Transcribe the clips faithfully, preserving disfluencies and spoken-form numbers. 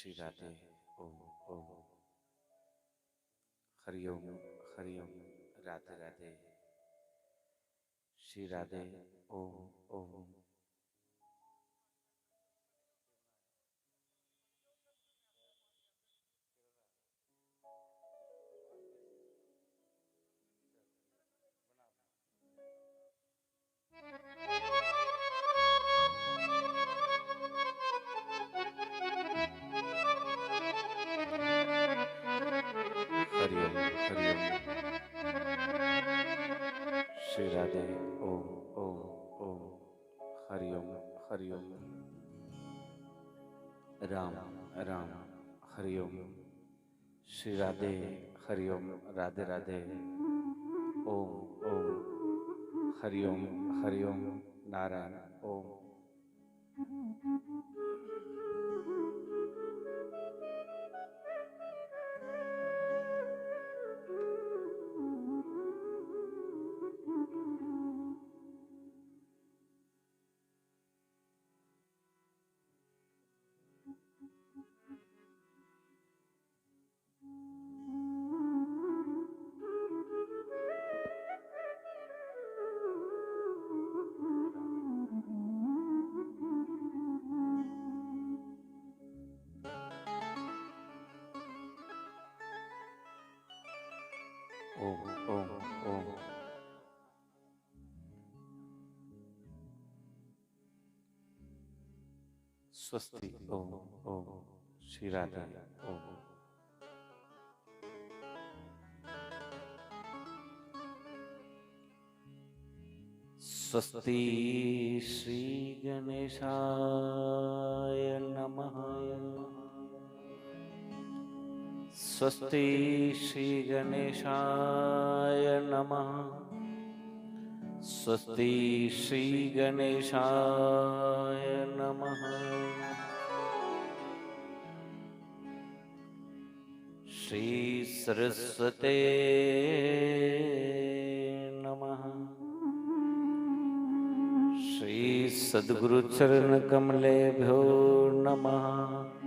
श्री राधे। ओम, ओम। हरि ओम, हरि ओम। राधे राधे। श्री राधे। ओम, ओम। हरि ओम, हरि ओम। श्री राधे। ओम, ओम, ओम। हरि ओम, हरि ओम। राम, राम। हरि ओम। श्री राधे। हरि ओम। राधे, राधे। ओम, ओम। हरि ओम, हरि ओम। नारायण। ओम। ओम, ओम, ओम। स्वस्ति। ओम, ओम। श्री राधे। ओम। स्वस्ति श्री गणेशाय नमः। स्वस्ति श्री गणेशाय नमः। स्वस्ति श्री गणेशाय नमः। श्री सरस्वते नमः। श्री सद्गुरु चरण कमलेभ्यो नमः।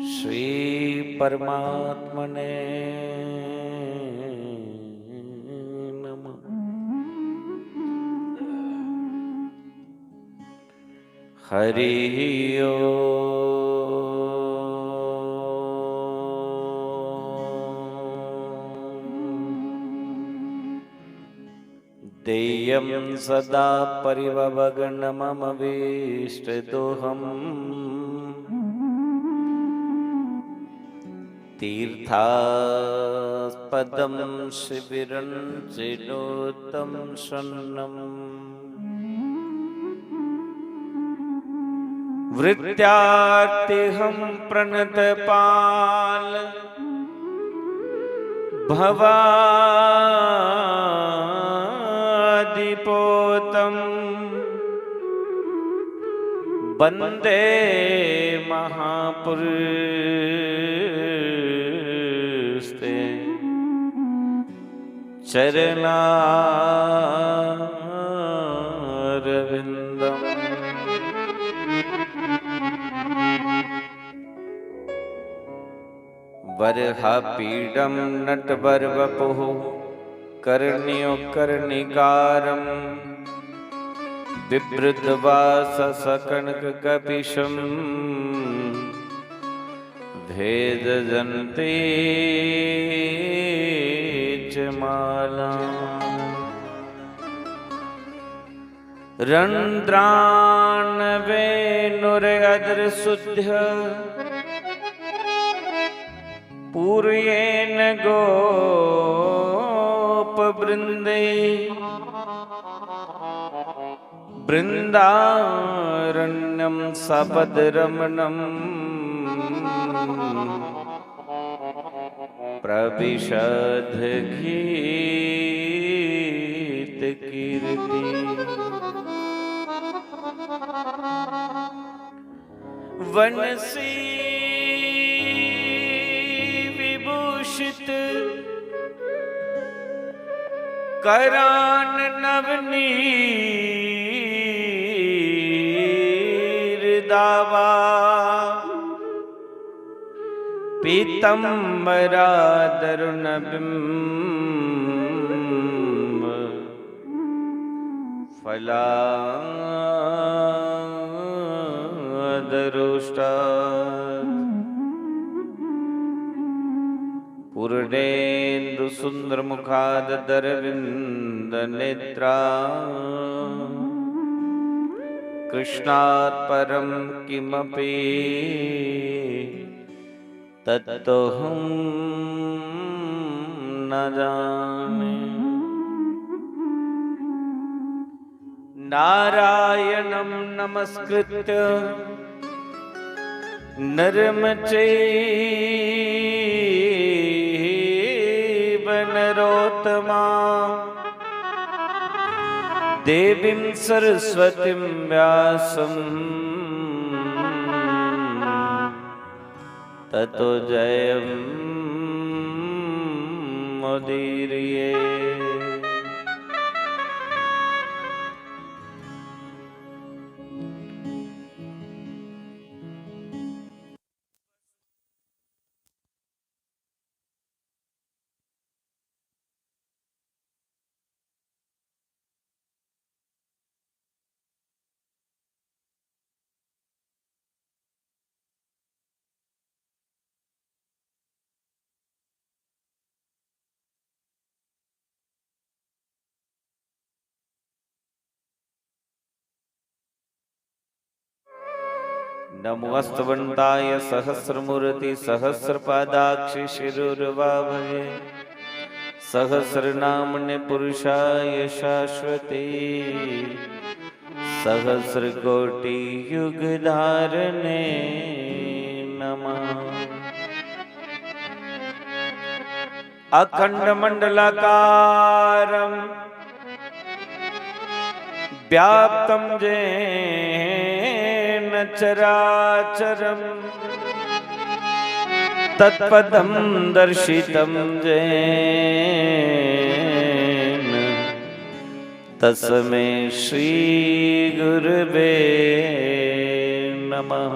श्री परमात्मने नमः। हरि ओम। देयं सदा परिभवघ्नमभीष्टदोहम्। तीर्थास्पदं शिबिरं चिनोतं शरणम्। वृत्यार्तिहं प्रणतपाल भवादिपोतम्। वन्दे महापुरुषते चरणारविन्दम्। वराहपीठं नटवरवपुः करुणयो कर्णिकारम्। बिभ्रद्वाससकनककपिशं भेदजन्ती च माला। रन्ध्रान्वेणुरधरशुद्ध्या पूरयेन गोपवृन्दै। बृन्दारण्यं सपदरमणं प्रविशद्गीतकीर्ति। वनसी विभूषित करान नवनीर दावा। पीतम्बरादरुणबिम्ब फलादरोष्टात्। पूर्णेन्दु सुन्दरमुखादरविन्दनेत्रा। कृष्णात् परं किमपि तत्त्वहं न जाने। नारायणं नमस्कृत्य नरं चैव नरोत्तमा। देवीं सरस्वतीं व्यासं ततो जयं मुदीरये। नमोऽस्तवन्ताय सहस्रमूर्ति सहस्रपादाक्षि शिरोर्वा भये। सहस्रनामने पुरुषाय शाश्वते सहस्रकोटि युगधारणे नमः। अखण्डमण्डलाकारं व्याप्तं येन चराचरं तत्पदं दर्शितं येन तस्मै श्री गुरवे नमः।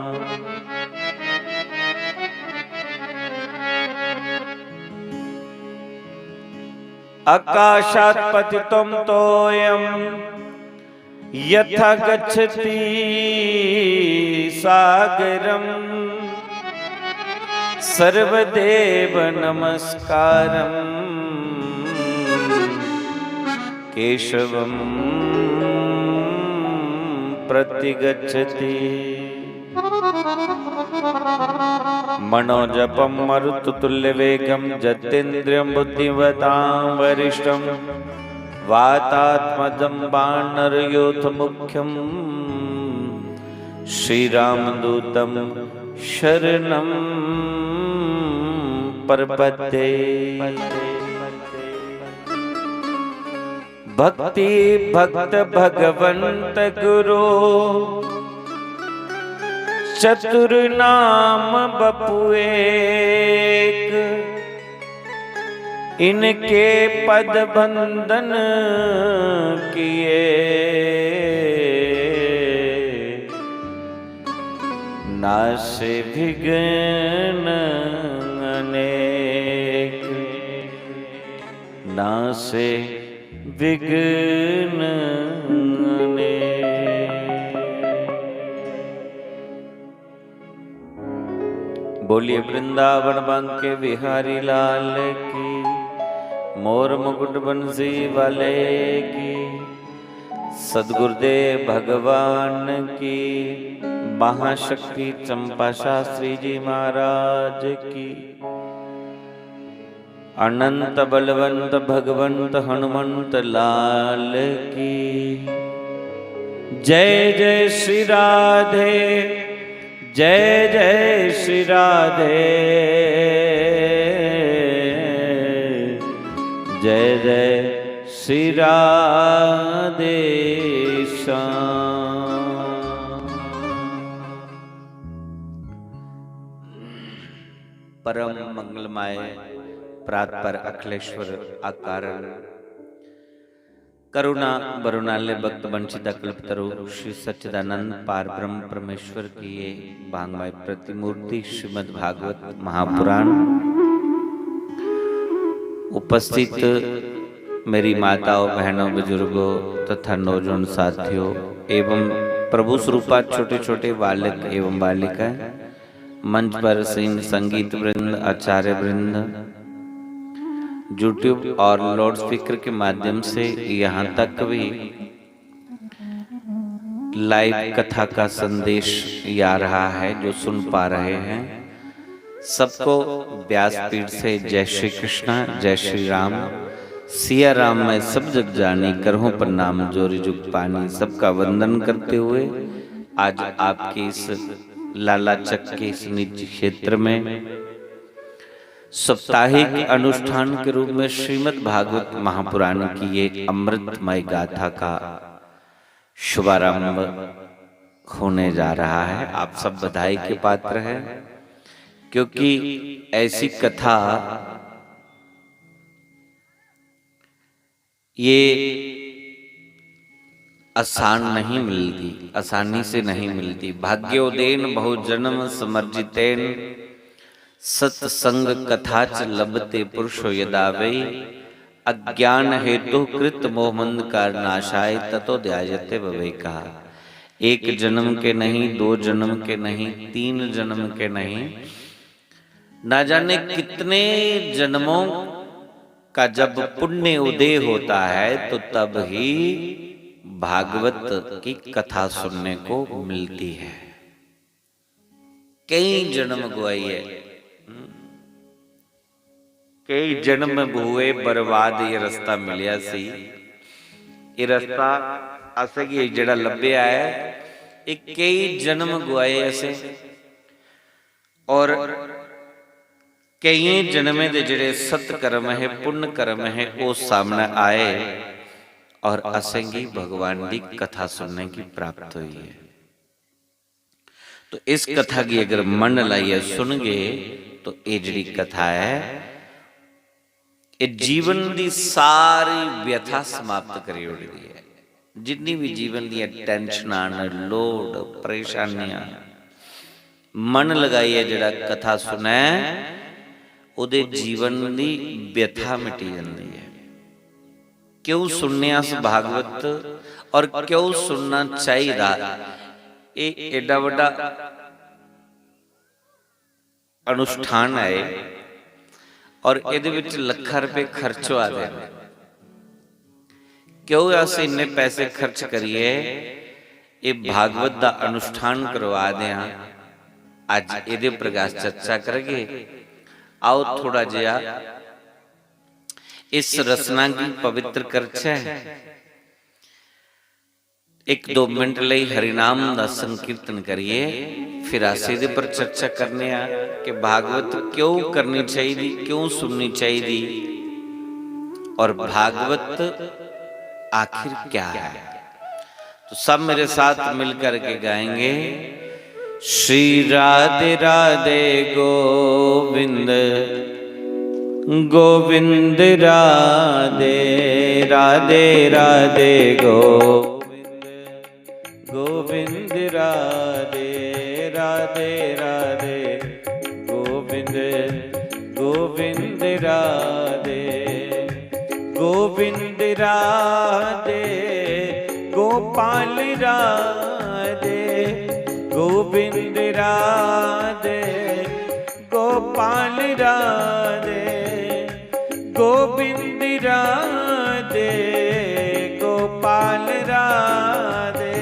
आकाशात् पतितं तोयं यथा गच्छति सागरम्। सर्वदेव नमस्कारं केशवं प्रतिगच्छति। मनोजपं मरुततुल्यवेगं जितेन्द्रियं बुद्धिमतां वरिष्ठं वातात्मजं वानरयूथमुख्यं श्रीरामदूतं शरणं प्रपद्ये। भक्ति भक्त भगवंत गुरु चतुर नाम बपु एक। इनके पद बंदन किए नासे विघ्न अनेक। नासे विघ्न अनेक। बोलिए वृंदावन बांके बिहारी लाल की, मोर मुकुट बंसी वाले की, सदगुरुदेव भगवान की, महाशक्ति चंपा शास्त्री जी महाराज की। अनंत बलवंत भगवंत हनुमंत लाल की। जय जय श्री राधे, जय जय श्री राधे, जय जय श्री राधे श्याम। परम मंगलमय प्रात पर अखिलेश्वर अकारण। करुणा बरुणाले भक्त वंचिता कल्पतरु श्री सच्चिदानंद पार ब्रह्म परमेश्वर की ये भांगमय प्रतिमूर्ति श्रीमद् भागवत महापुराण। उपस्थित मेरी माताओं, बहनों, बुजुर्गों तथा नौजवान साथियों एवं प्रभु स्वरूपा छोटे छोटे बालक एवं बालिका, मंच पर आसीन संगीत वृंद, आचार्य वृंद, YouTube और लाउडस्पीकर के माध्यम से यहाँ तक भी लाइव कथा का संदेश जा रहा है, जो सुन पा रहे हैं, सबको व्यासपीठ से जय श्री कृष्णा, जय श्री राम। सिया राम मैं सब जग जानी, करहूं प्रणाम जोरी जुग पानी। सबका वंदन करते हुए आज आपके इस लालाचक के इस निज क्षेत्र में साप्ताहिक अनुष्ठान के रूप में श्रीमद् भागवत महापुराण की ये अमृतमय गाथा का शुभारंभ होने जा रहा है। आप सब बधाई के पात्र हैं, क्योंकि ऐसी कथा ये आसान नहीं मिलती, आसानी से नहीं मिलती। भाग्योदेन बहुजन्म समर्जितेन सत्संग कथा च लभते पुरुषो यदा वै। अज्ञान हेतु कृत मोहमंधकार नाशाय ततो ध्यायते विवेकः। एक जन्म के नहीं, दो जन्म के नहीं, तीन जन्म के नहीं, ना जाने कितने जन्मों का जब पुण्य उदय होता है, तो तब ही भागवत की कथा सुनने को मिलती है। कई जन्म गवाई है। हम्म। कई जन्म हुए बर्बाद, ये रास्ता मिलिया सी। ये रास्ता असेंगी जेड़ा लब्भेआ ऐ, ये कई जन्म गवाए असें। और केइयें जन्में दे जेड़े सत्कर्म हे, पुण्य कर्म हे, ओह् सामने आए और असेंगी भगवान दी कथा सुनने की प्राप्त हुई है। तो इस कथा की अगर मन लाइयै सुनगे, तो ये जेड़ी कथा है, ये जीवन दी सारी व्यथा समाप्त करी ओड़दी है। जिन्नी भी जीवन दियां टेंशनां न, लोड, परेशानियां, मन लगाइयै जेड़ा कथा सुनै, ओह्दे जीवन दी व्यथा मिटी जंदी है। क्यों सुनने अस भागवत और क्यों सुनना चाहिदा? एह् एड्डा बड्डा अनुष्ठान है और एह्दे विच लक्खां रपेऽ खर्च होआ दे न। क्यों अस इन्ने पैसे खर्च करियै एह् भागवत दा अनुष्ठान करवा दे हां? अज्ज एह्दे उप्पर गै अस चर्चा करगे। आओ, थोड़ा जेहा इस रचना गी पवित्र करचै। इक दो मिनट लेई हरिनाम दा संकीर्तन करियै फिर अस एह्दे पर चर्चा करने आं कि भागवत क्यों करनी चाहिदी, क्यों सुननी चाहिदी और भागवत आखिर क्या है। तो सब मेरे साथ मिलकर के गाएंगे। श्री राधे राधे गोविंद, गोविंद राधे, राधे राधे गोविंद, गोविंद राधे, राधे राधे गोविंद, गोविंद राधे, गोविंद राधे, गोपाल राधे, गोविंद राधे, गोपाल राधे, गोविंद राधे, गोपाल राधे,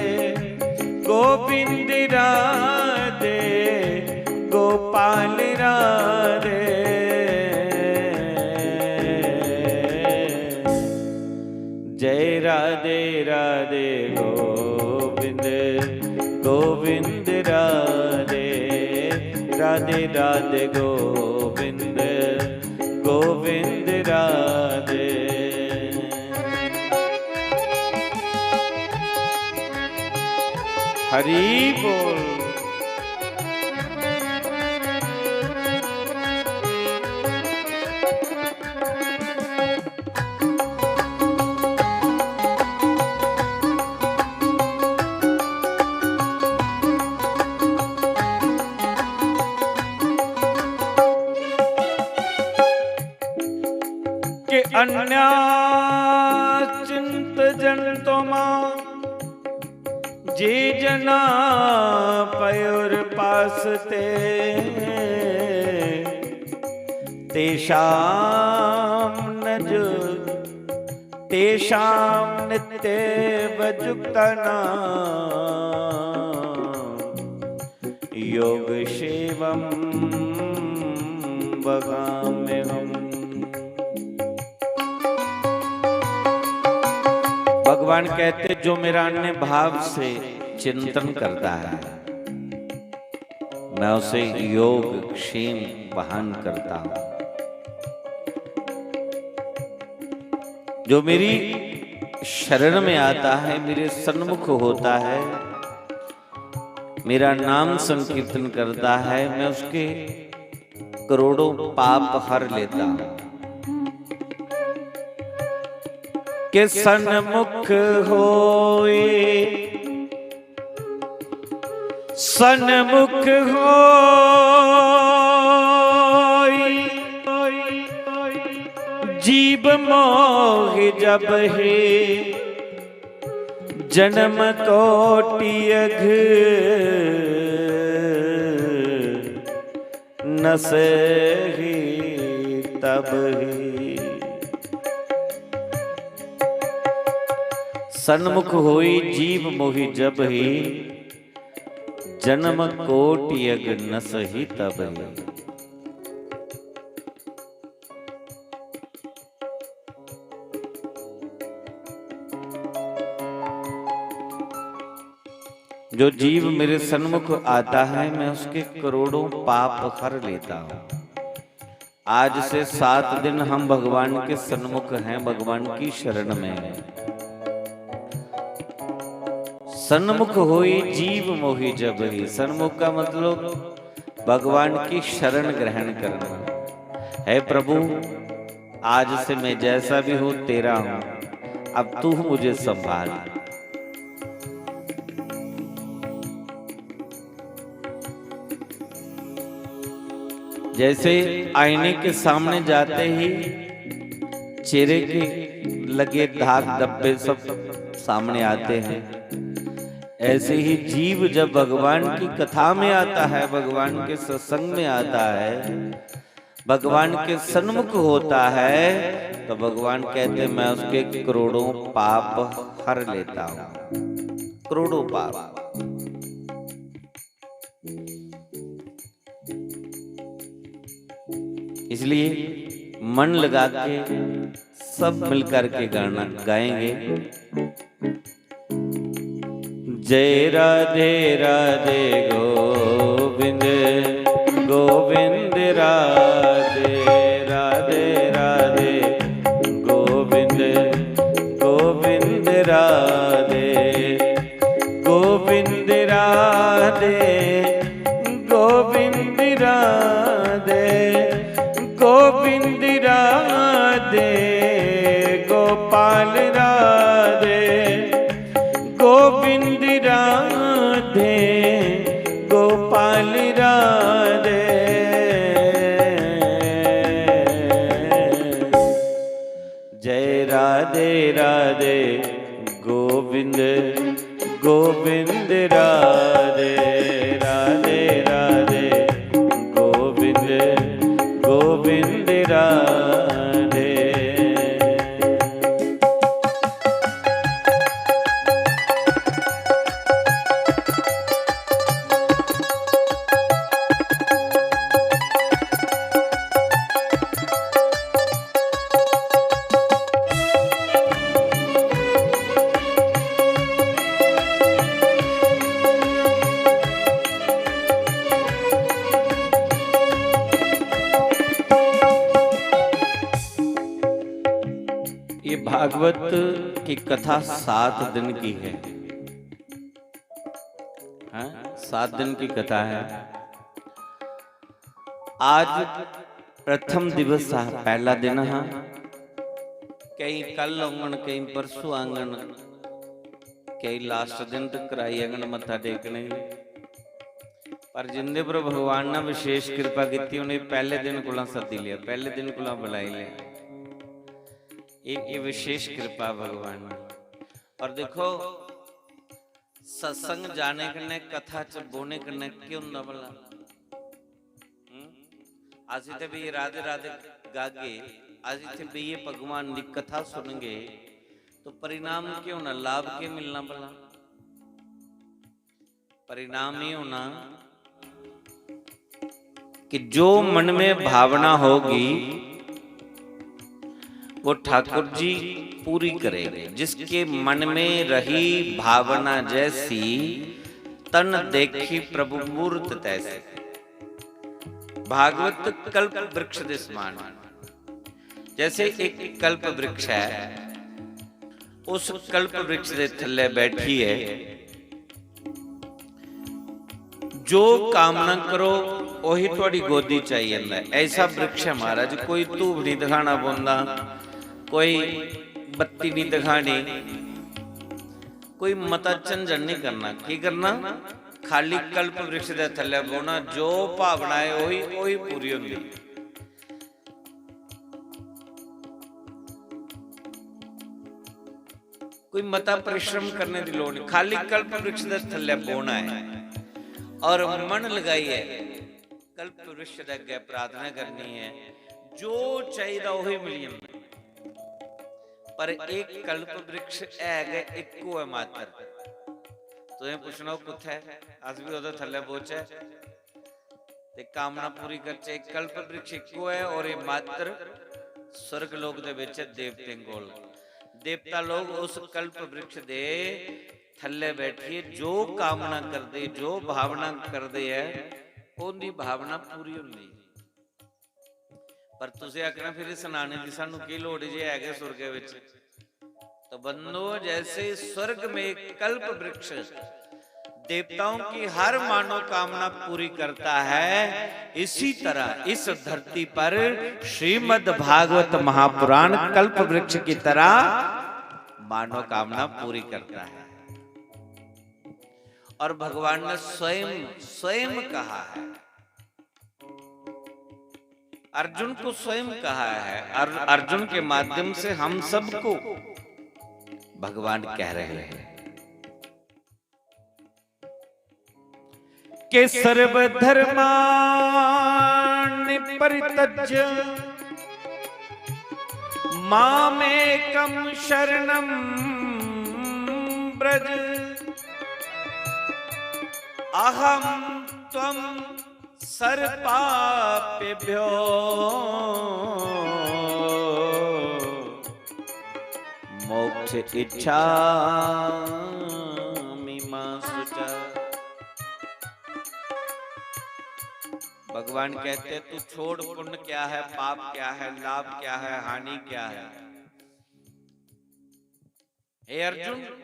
गोविंद राधे, गोपाल राधे। जय राधे राधे गोविंद, गोविंद राधे, राधे राधे गोविंद, गोविंद राधे। हरि बोल। अन्याश्चिन्तयन्तो मां ये जना पयुर्पासते। तेषां नजु तेषां नित्यवजुक्तानां योगसेवं वहाम्यहम्। भगवान कहते, जो मेरा अन्य भाव से चिंतन करता है, मैं उसे योग क्षेम वहन करता हूं। जो मेरी शरण में आता है, मेरे सन्मुख होता है, मेरा नाम संकीर्तन करता है, मैं उसके करोड़ों पाप हर लेता हूं। के सन्मुख होए, सन्मुख होई जीव मोहि जब हे, जन्म कोटि अघ नसहि तब ही। सन्मुख होई जीव मोहि जब ही, जन्म कोटि अघ नसहि तब ही। जो जीव मेरे सन्मुख आता है, मैं उसके करोड़ों पाप हर लेता हूं। आज से सात दिन हम भगवान के सन्मुख हैं, भगवान की शरण में हैं। सन्मुख होई जीव मोहि जब ही। सन्मुख का मतलब भगवान की शरण ग्रहण करना। हे प्रभु, आज से मैं जैसा भी हूं, तेरा हूं, अब तू मुझे संभाल। जैसे आईने के सामने जाते ही चेहरे के लगे दाग धब्बे सब सामने आते हैं, ऐसे ही जीव जब भगवान की कथा में आता है, भगवान के सत्संग में आता है, भगवान के सन्मुख होता है, तो भगवान कहते, मैं उसके करोड़ों पाप हर लेता हूं, करोड़ों पाप। इसलिए मन लगा के सब मिलकर के गाना गाएंगे। जय राधे राधे गोविंद, गोविंद राधे, राधे राधे गोविंद, गोविंद राधे, गोविंद राधे, गोविंद राधे, गोविंद राधे, गोपाल राधे, गोविंद राधे, गोपाल राधे। जय राधे राधे गोविंद, गोविंद राधे, राधे राधे गोविंद, गोविंद राधे। ये भागवत की कथा सात दिन की है। हाँ, सात दिन की कथा है। आज प्रथम दिवस हा, पहला दिन हा। कई कल आंगन, कई परसों आंगन, कई लास्ट दिन तक कराई आंगन मत्था टेकने गी। पर जिंदे पर भगवान ने विशेष कृपा की, उन्हें पहले दिन कोला सद्दी लिया, पहले दिन कोला बुलाई लिया। ये ये विशेष कृपा भगवान दी। और देखो, सत्संग जाने कन्नै, कथा च बौह्ने कन्नै केह् होंदा भला? हम्म? अस इत्थै बेहियै राधे राधे गागे, अस इत्थै बेहियै भगवान दी कथा सुनगे, तो परिणाम केह् होना, लाभ केह् मिलना भला? परिणाम ये होना कि जो मन में भावना होगी, वो ठाकुर जी पूरी करेंगे। जिसके मन में रही भावना जैसी, तन देखी प्रभु मूरत तैसी। भागवत कल्प वृक्ष दे समान। जैसे एक कल्प वृक्ष है, उस कल्प वृक्ष दे थल्ले बैठिए जो कामना करो, ओही थुआड़ी गोदी च आई जंदा है। ऐसा वृक्ष है महाराज, कोई धूफ नहीं दिखाना पौंदा, कोई बत्ती नहीं दिखानी, कोई मता झंझट नहीं करना। की करना? खाली कल्प वृक्ष दे थल्ले बौहना, जो भावना है ओही, ओही पूरी होंदी। कोई मता परिश्रम करने की लोड़ नहीं, खाली कल्प वृक्ष दे थल्ले बौहना है और मन लगाइए कल्प वृक्ष दे अगे प्रार्थना करनी है, जो चाहिदा ओही मिली जंदा। पर एक कल्प वृक्ष है गै इक्को है मात्र। तुसें पुछना, ओह् कुत्थै? अस भी ओह्दे थल्ले बौहचै ते कामना पूरी करचै। कल्प वृक्ष इक्को ऐ और ये मात्र स्वर्ग लोक दे बिच देवतें कोल। देवता लोग उस कल्प वृक्ष दे थल्ले बैठिए जो कामना करदे, जो भावना करदे ऐ, उंदी भावना पूरी होंदी। पर तुसें आखना, "फिर सनाने दी सानू की लोड़ जे है गै स्वर्ग विच?" तो बंधो, जैसे स्वर्ग में कल्प वृक्ष देवताओं की हर मनोकामना पूरी करता है, इसी तरह इस धरती पर श्रीमद् भागवत महापुराण कल्प वृक्ष की तरह मनोकामना पूरी करता है। और भगवान ने स्वयं, स्वयं कहा है, अर्जुन को स्वयं कहा है, अर-, अर्जुन के माध्यम से हम सबको भगवान कह रहे हैं कि सर्वधर्माणि परित्यज्य मामेकम शरणम ब्रज, अहम त्वम सर्वपापेभ्यो मोक्ष इच्छामि मा शुच। भगवान कहते हैं, "तू छोड़, पुण्य क्या है, पाप क्या है, लाभ क्या है, हानि क्या है।" हे अर्जुन,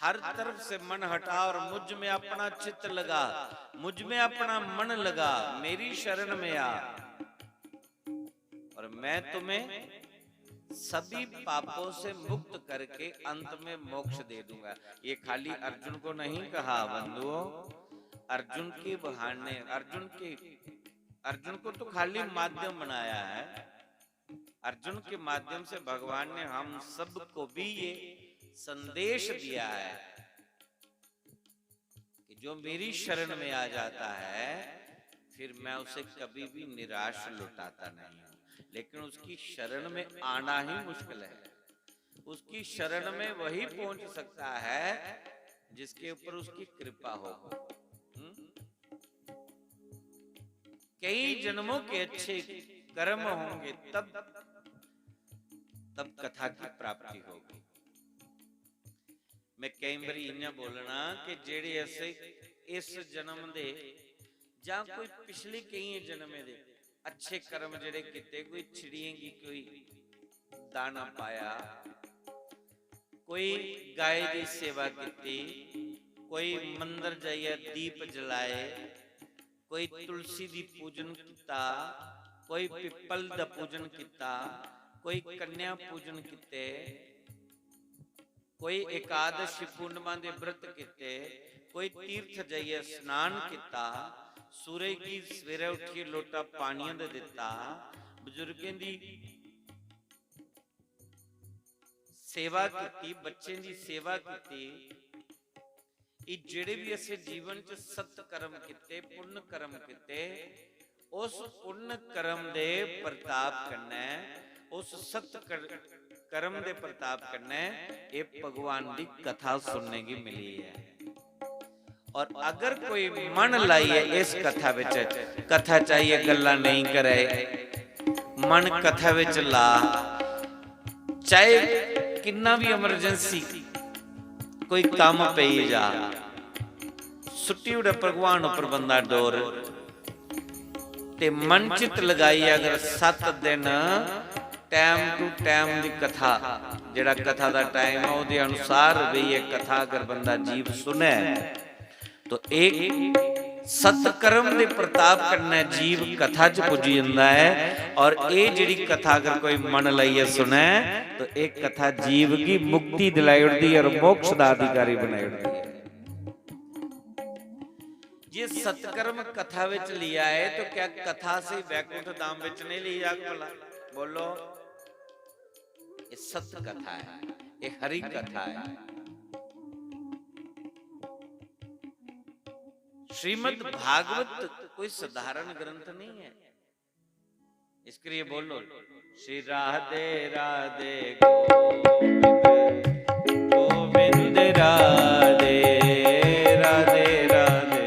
हर तरफ से मन हटा और मुझ में अपना चित्त लगा, मुझ में अपना मन लगा, मेरी शरण में आ और मैं तुम्हें सभी पापों से मुक्त करके अंत में मोक्ष दे दूंगा। ये खाली अर्जुन को नहीं कहा बंधुओं, अर्जुन की बहाने, अर्जुन की, अर्जुन को तो खाली माध्यम बनाया है। अर्जुन के माध्यम से भगवान ने हम सबको भी ये संदेश दिया है कि जो मेरी शरण में आ जाता है, फिर मैं उसे कभी भी निराश लौटाता नहीं हूं। लेकिन उसकी शरण में आना ही मुश्किल है। उसकी शरण में वही पहुंच सकता है जिसके ऊपर उसकी कृपा हो। हम्म? कई जन्मों के अच्छे कर्म होंगे, तब, तब कथा की प्राप्ति होगी। मैं कई बारी इ'यां बोलना कि जेह्ड़े असें इस जन्म दे जां कोई पिछले केइयें जन्में दे अच्छे कर्म जेह्ड़े कीते, कोई चिड़ियें गी कोई दाना पाया, कोई गाय दी सेवा कीती, कोई मंदर जाइयै दीप जलाए, कोई तुलसी दी पूजन कीता, कोई पिप्पल दा पूजन कीता, कोई कन्या पूजन कीते, कोई एकादशी पूर्णिमा दे व्रत कीते, कोई तीर्थ जाइयै स्नान कीता, सूरज गी सवेरै उठियै लोटा पानियां दा दित्ता, बजुर्गें दी सेवा कीती, बच्चें दी सेवा कीती। एह् जेह्ड़े बी असें जीवन च सत्कर्म कीते, पुन्न कर्म कीते, उस पुन्न कर्म दे प्रताप कन्नै, उस सत कर-, कर्म दे प्रताप कन्नै एह् भगवान दी कथा सुनने गी मिली ऐ। और अगर कोई मन लाइयै इस कथा बिच, कथा च आइयै गल्लां नेईं करै, मन कथा बिच ला, चाहे किन्ना भी emergency कोई कम्म पेई जा, सुट्टी ओड़े भगवान उप्पर बंदा डोर, ते मन चित लगाइयै अगर सत्त दिन time to time दी कथा, जेह्ड़ा कथा दा time ऐ, ओह्दे अनुसार बेहियै कथा अगर बंदा जीव सुनै, तो एक सत्कर्म दे प्रताप कन्नै जीव कथा च पुज्जी जंदा ऐ। और एह् जेह्ड़ी कथा अगर कोई मन लाइयै सुनै, तो एह् कथा जीव गी मुक्ति दिलाई ओड़दी ऐ और मोक्ष दा अधिकारी बनाई ओड़दी ऐ। जे सत्कर्म कथा विच लिया है, तो क्या कथा से वैकुंठ धाम विच नहीं ली जाग भला? बोलो, ये सत कथा है, ये हरि कथा है। श्रीमद् भागवत कोई साधारण ग्रंथ नहीं है। इसके लिए बोलो, श्री राधे राधे गोविंद, गोविंद राधे, राधे राधे।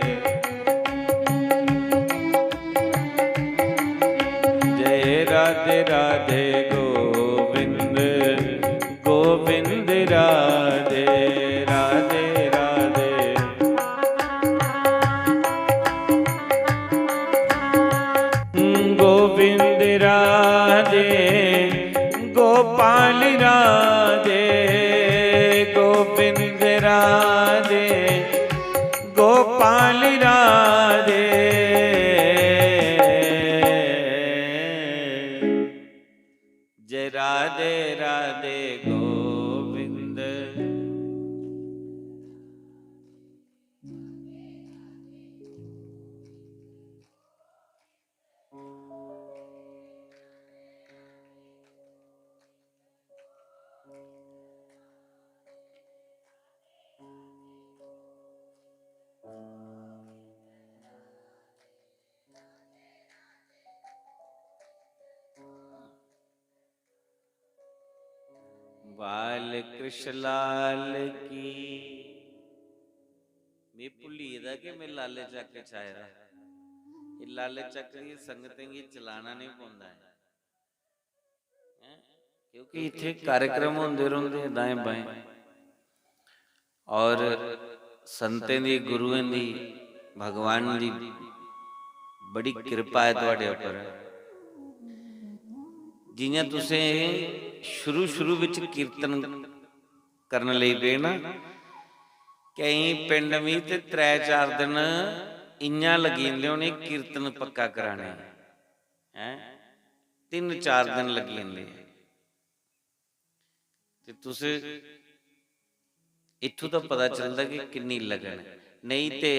जय राधे राधे गोविंद, गोविंद राधे, राधे राधे। गोविंद राधे, गोपाल राधे, गोविंद राधे, गोपाल राधे। जय राधे राधे गोविंद। बाल कृष्ण लाल की। मैं भुल्ली गेदा कि मैं लाले चक्क च आए दा। एह् लाले चक्क दी संगतें गी चलाना नहीं पौंदा ऐ। हैं? क्योंकि इत्थै कार्यक्रम होंदे रौंह्दे दाएं बाएं। और संतें दी, गुरुएं दी, भगवान दी बड़ी किरपा ऐ थुआढ़े उप्पर। जि'यां तुसें शुरू शुरू बिच कीर्तन करन लगी पे ना, केईं पिंड मी ते त्रै चार दिन इ'यां लग्गी जंदे उ'नें कीर्तन पक्का कराने, हैं? तिन्न चार दिन लग्गी जंदे। ते तुस इत्थूं दा पता चलदा कि किन्नी लगन ऐ। नेईं ते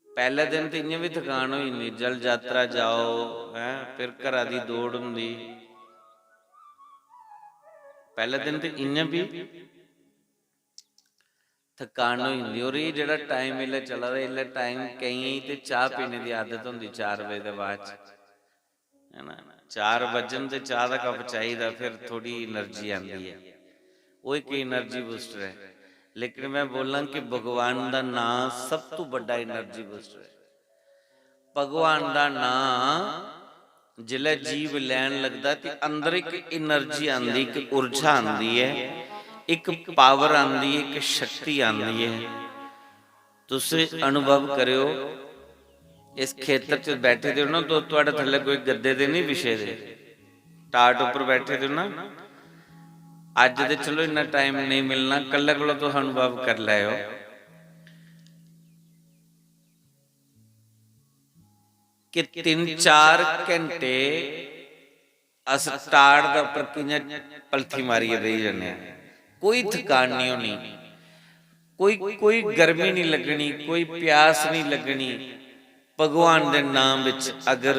पैह्ले दिन ते इ'यां बी थकान होई जंदी, जल जात्तरा जाओ, हैं, फिर घरा दी दौड़ होंदी। पैह्ले दिन ते इ'यां बी थकान होई जंदी। और एह् जेह्ड़ा time इसलै चला दा, इसलै time केइयें गी ते चाह् पीने दी आदत होंदी चार बजे दे बाद च, है ना? चार बज्जन ते चाह् दा कप चाहिदा, फिर थोह्ड़ी energy आंदी ऐ, ओह् इक energy booster ऐ। लेकिन मैं बोलां कि भगवान दा नांऽ सब तों बड्डा energy booster ऐ। भगवान दा नांऽ जिसलै जीव लैन लगदा ते अंदर इक energy आंदी, इक ऊर्जा आंदी ऐ, इक power आंदी ऐ, इक शक्ति आंदी ऐ। तुस अनुभव करेओ, इस खेतर च बैठे दे हो ना, तो थुआढ़े थल्ले कोई गद्दे ते नहीं बिछे दे, टाट उप्पर बैठे दे हो ना। अज्ज ते चलो इन्ना time नहीं मिलना, कल्लै कोला तुस अनुभव करी लैओ। कि तिन्न चार घैंटे अस टाट दे उप्पर कि'यां पलथी मारियै बेही जन्ने आं। कोई थकान निं होनी, कोई, कोई गर्मी निं लग्गनी, कोई प्यास निं लग्गनी। भगवान दे नाम बिच अगर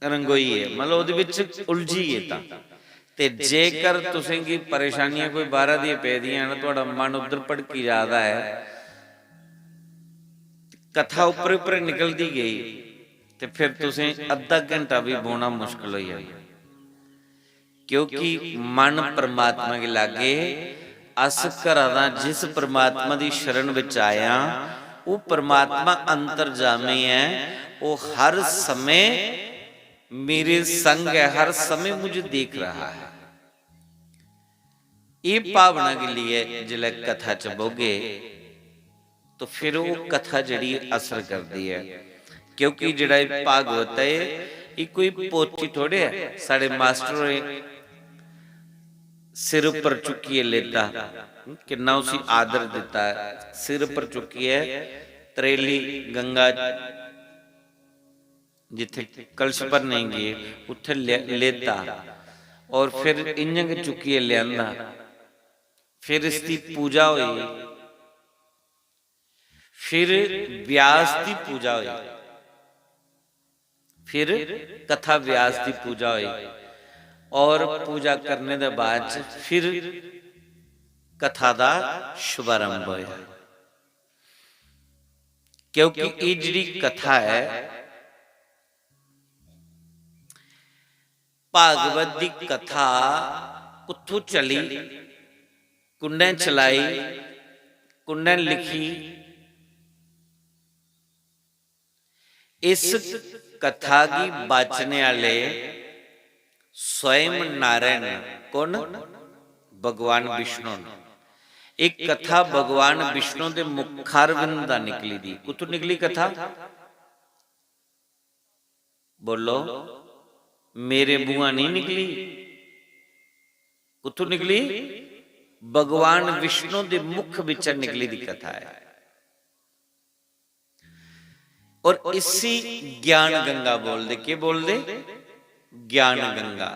रंगोई ऐ, मतलब ओह्दे बिच उलझी ऐ। तां ते जेकर तुसें गी परेशानियां कोई बाहरा दियां पेदियां न, थुआढ़ा मन उद्धर भटकी जा दा ऐ, कथा उप्पर उप्पर निकलदी गेई, ते फिर तुसें अद्धा घंटा बी बौह्ना मुश्कल होई जाना, क्योंकि मन परमात्मा गी लागे। अस घरा दा जिस परमात्मा दी शरण बिच आए आं, ओह् परमात्मा अंतर्जामी ऐ, ओह् हर समें मेरे संग ऐ, हर समय मुझे देख रहा है। ये भावना के लिए जिसलै कथा च बौह्गे, तो फिर ओह् कथा जेह्ड़ी असर करदी ऐ, क्योंकि जेह्ड़ा एह् भागवत ऐ, एह् कोई पोथी थोड़े ऐ। साढ़े मास्टर होरें सिर उप्पर चुक्कियै लेता, किन्ना उसी आदर दित्ता, सिर उप्पर चुक्कियै त्रेली गंगा, जित्थै कलश भरने गी गे, उत्थै ले-, लेता और फिर इ'यां गै चुक्कियै लेआंदा। फिर इसदी पूजा होई, फिर व्यास दी पूजा होई, फिर कथा व्यास दी पूजा होई और पूजा करने दे बाद च फिर कथा दा शुभारंभ होया। क्योंकि एह् जेह्ड़ी कथा ऐ, भागवत दी कथा कुत्थों चली, कुन्नै चलाई, कुन्नै लिखी, इस कथा गी बाचने आह्ले स्वयं नारायण न। कु'न? भगवान विष्णु न। एह् कथा भगवान विष्णु दे मुखारविंद दा निकली दी। कुत्थों निकली कथा? बोलो, मेरे मुंहा नहीं निकली। कुत्थों निकली? भगवान विष्णु दे मुख बिच्चा निकली दी कथा है। और इसी ज्ञान गंगा बोलदे। के बोलदे? ज्ञान गंगा।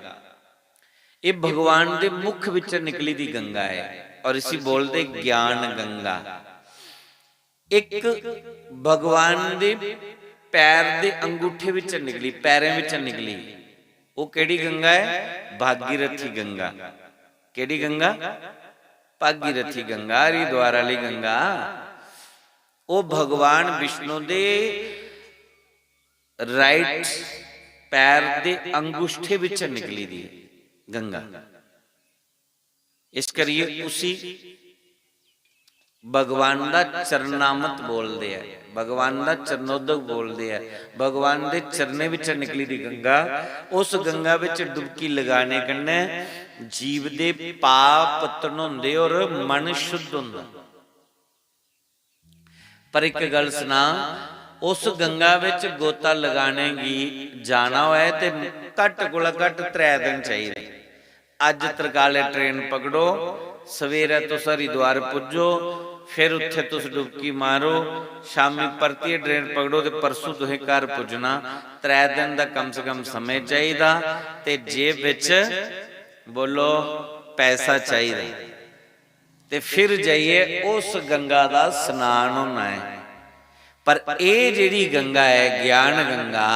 ये भगवान दे मुख बिच्चा निकली दी गंगा है और इसी बोलदे ज्ञान गंगा। एक भगवान दे पैर दे अंगूठे बिच्चा निकली, पैरें बिच्चा निकली। वो केड़ी गंगा है? भागीरथी गंगा। केड़ी गंगा? भागीरथी गंगा, हरिद्वार आली गंगा। वो भगवान विष्णु दे राइट पैर दे अंगूठे बिच्चा निकली दी गंगा। इस करियै उसी भगवान दा चरणामत बोलदे ऐ, भगवान दा चरणोदक बोलदे ऐ। भगवान दे चरणें बिच्चा निकली दी गंगा, उस गंगा बिच डुबकी लगाने कन्नै जीव दे पाप धनोंदे और मन शुद्ध होंदा। पर इक गल्ल सनां, उस गंगा बिच गोता लगाने गी जाना होऐ ते घट्ट कोला घट्ट त्रै दिन चाहिदे। अज्ज तरकाले ट्रेन पकड़ो, सवेरै तुस हरिद्वार पुज्जो, फिर उत्थै तुस डुबकी मारो, शामी परतियै ट्रेन पकड़ो ते परसूं तुसें घर पुज्जना। त्रै दिन दा कम से कम समें चाहिदा ते जेब बिच, बोलो, पैसा चाहिदा। ते फिर जाइयै उस गंगा दा स्नान होना ऐ। पर एह् जेह्ड़ी गंगा ऐ, ज्ञान गंगा,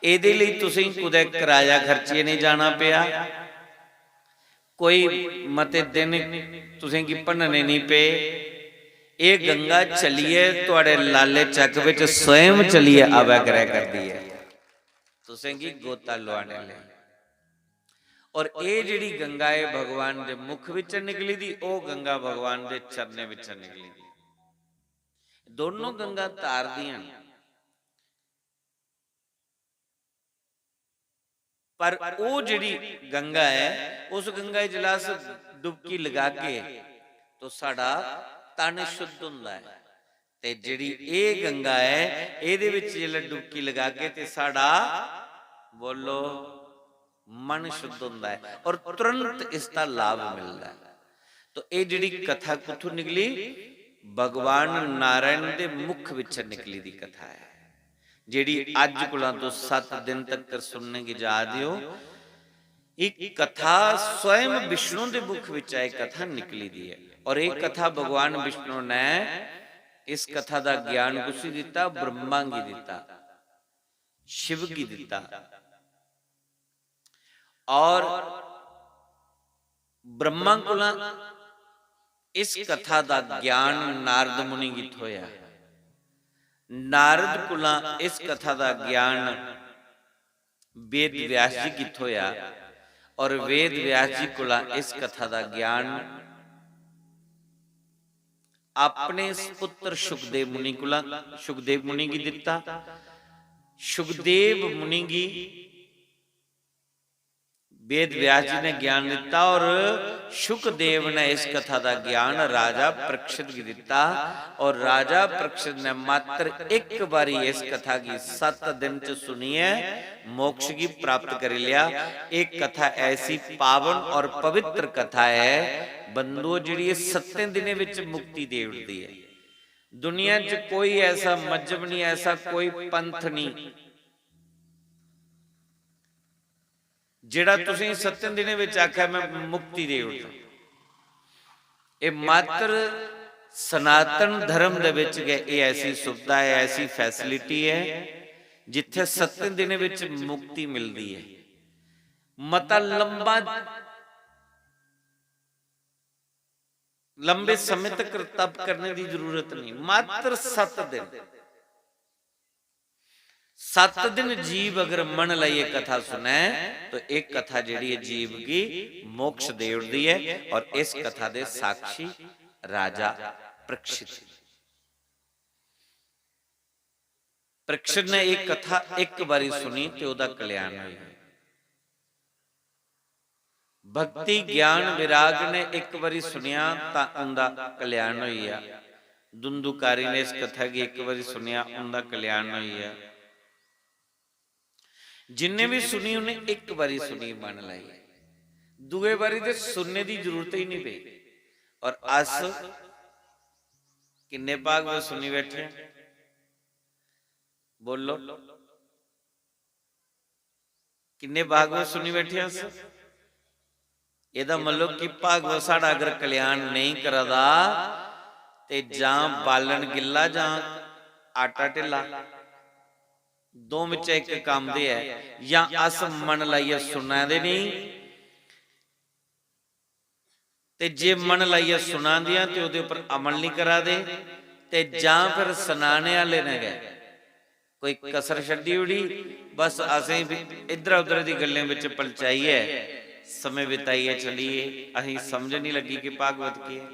एह्दे लेई तुसें कुतै कराया खर्चियै नेईं जाना पेआ, कोई मते दिन तुसें गी भन्नने नेईं पे। एह् गंगा चलियै थुआढ़े लाले चक्क बिच स्वयं चलियै आवै करै करदी ऐ, तुसें गी गोता लुआने लेई। और एह् जेह्ड़ी गंगा ऐ भगवान दे मुख बिच निकली दी, ओह् गंगा भगवान दे चरणें बिच निकली दी। दोनों गंगा तारदियां न, पर ओह् जेह्ड़ी गंगा ऐ, उस गंगा च जिसलै अस डुबकी लगागे तो साढ़ा तन शुद्ध होंदा ऐ। ते जेह्ड़ी एह् गंगा ऐ, एह्दे बिच जिसलै डुबकी लगागे ते साढ़ा, बोलो, मन शुद्ध होंदा ऐ और तुरंत इसदा लाभ मिलदा ऐ। तो एह् जेह्ड़ी कथा कुत्थों निकली? भगवान नारायण दे मुख बिच निकली दी कथा ऐ, जेह्ड़ी अज्ज कोला तुस सत्त दिन तक सुनने गी जा दे ओ। एह् कथा स्वयं विष्णु दे मुख बिच्चा एह् कथा निकली दी ऐ। और एह् कथा भगवान विष्णु ने, इस कथा दा ज्ञान कुसी दित्ता? ब्रह्मा गी दित्ता। शिव गी दित्ता। और ब्रह्मा कोला इस कथा दा ज्ञान नारद मुनि गी थ्होया। नारद कोला इस कथा दा ज्ञान वेद व्यास जी गी थ्होया और वेद व्यास जी कोला इस कथा दा ज्ञान अपने पुत्र शुकदेव मुनि कोला, शुकदेव मुनि गी दित्ता। शुकदेव मुनि गी वेद व्यास जी ने ज्ञान दित्ता और शुकदेव ने इस कथा दा ज्ञान राजा परीक्षित गी दित्ता। और राजा परीक्षित ने मात्र एक बारी इस कथा गी सत्त दिन च सुनियै मोक्ष गी प्राप्त करी लिया। एक कथा ऐसी पावन और पवित्र कथा है बंधुओ, जेह्ड़ी सत्तें दिनें विच मुक्ति दे उड़दी है। दुनिया च कोई ऐसा मजहब नहीं, ऐसा कोई पंथ नहीं जेह्ड़ा तुसें सत्तें दिनें विच आखै, "मैं मुक्ति दे उड़ना।" एह् मात्र सनातन धर्म दे विच गै एह् ऐसी सुविधा ऐ, ऐसी facility ऐ, जित्थै सत्तें दिनें विच मुक्ति मिलदी ऐ। मता लंबा, लंबे समें तक तप करने दी जरूरत नहीं, मात्र सत्त दिन। सत्त दिन जीव अगर मन लाइयै कथा सुनै, तो एक कथा जेह्ड़ी ऐ, जीव गी मोक्ष दे उड़दी ऐ। और इस कथा दे साक्षी राजा परीक्षित। परीक्षित ने एक कथा एक बारी सुनी ते ओह्दा कल्याण होई गेआ। भक्ति, ज्ञान, विराग ने एक बारी सुनेआ तां उंदा कल्याण होई गेआ। धुंधुकारी ने इस कथा गी एक बारी सुनेआ, उंदा कल्याण होई गेआ। जिन्ने भी सुनी, उन्हें एक बारी सुनी मन लाइयै, दूए बारी ते सुनने दी जरूरत ही नहीं पेई। और अस किन्ने भागवत सुनी बैठे हैं? बोलो, किन्ने भागवत सुनी बैठे अस? एह्दा मतलब कि भागवत साढ़ा अगर कल्याण नेईं करा दा, ते जां बालन गिल्ला जां आटा ढिल्ला, दो बिच्चा इक कम्म दे ऐ। जां अस मन लाइयै सुना दे नेईं, ते जे मन लाइयै सुना दियां ते ओह्दे उप्पर अमल निं करा दे, ते जां फिर सनाने आह्ले ने गै कोई कसर छड्डी ओड़ी। बस असें बी इद्धरा उद्धरा दी गल्लें बिच पलचाइयै समें बिताइयै चलिए, असें समझ निं लग्गी कि भागवत केह् ऐ।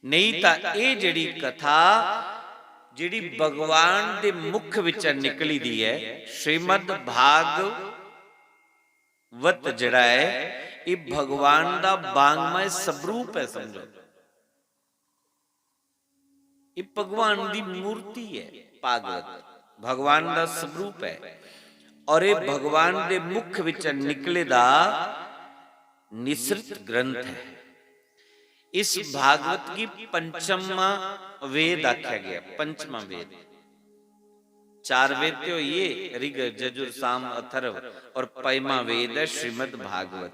नेईं तां एह् जेह्ड़ी कथा, जेह्ड़ी भगवान दे मुख बिच्चा निकली दी ऐ, श्रीमद् भागवत जेह्ड़ा ऐ, एह् भगवान दा वाङ्मय स्वरूप ऐ, समझो। एह् भगवान दी मूर्ति ऐ, भागवत भगवान दा स्वरूप ऐ। और एह् भगवान दे मुख बिच्चा निकले दा निसृत ग्रंथ ऐ। इस भागवत गी पंचमा वेद आखेआ गेआ, पंचमा वेद। चार वेद ते होई गे, ऋग, यजुर, साम, अथर्व, और पंजमा वेद ऐ श्रीमद् भागवत।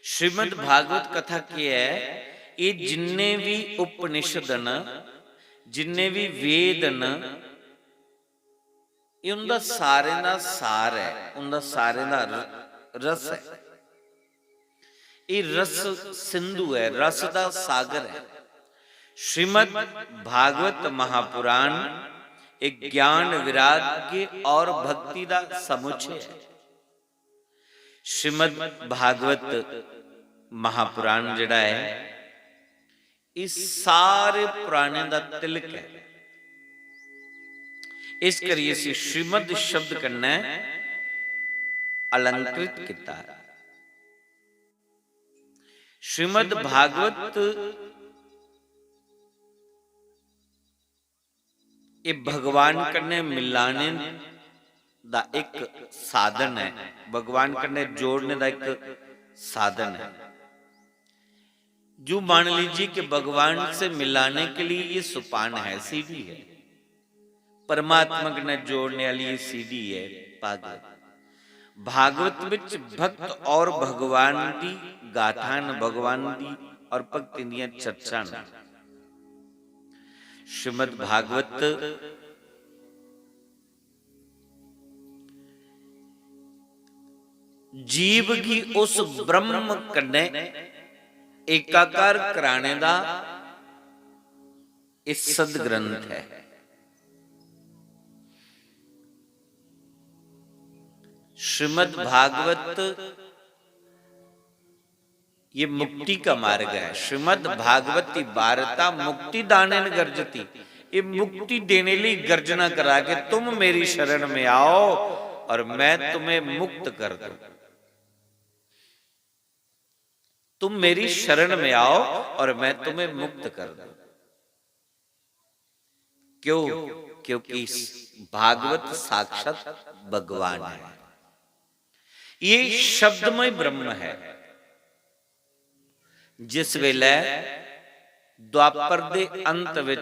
श्रीमद् भागवत कथा केह् ऐ? एह् जिन्ने बी उपनिषद न, जिन्ने बी वेद न, एह् उं'दा सारें दा सार ऐ, उं'दा सारें दा र-, रस ऐ। एह् रस सिंधु ऐ, रस दा सागर ऐ। श्रीमद् भागवत महापुराण एह् ज्ञान, वैराग्य और भक्ति दा समुच्चय ऐ। श्रीमद् भागवत महापुराण जेह्ड़ा ऐ, एह् सारे पुराणें दा तिलक ऐ। इस करियै इसी श्रीमद् शब्द कन्नै अलंकृत कीता। श्रीमद् भागवत एह् भगवान कन्नै मिलाने दा इक साधन ऐ, भगवान कन्नै जोड़ने दा इक साधन ऐ। यूं मान लीजिए कि भगवान से मिलाने के लिए ये सोपान है, सीढ़ी है, परमात्मा कन्नै जोड़ने आह्ली एह् सीढ़ी ऐ भागवत। भागवत विच भक्त और भगवान दी गाथां न, भगवान दी और भक्तें दियां चर्चां न। श्रीमद् भागवत जीव गी उस ब्रह्म कन्नै एकाकार कराने दा एह् सदग्रंथ ऐ। श्रीमद् भागवत ये मुक्ति का मार्ग है। श्रीमद् भागवती वार्ता मुक्ति दानेन गर्जती। ये मुक्ति देने लिए गर्जना करा के तुम मेरी शरण में आओ और मैं तुम्हें मुक्त कर दूं। तुम मेरी शरण में आओ और मैं तुम्हें मुक्त कर दूं। क्यों? क्योंकि भागवत साक्षात भगवान है। ये शब्दमय ब्रह्म है। जिस वेले द्वापर दे अंत विच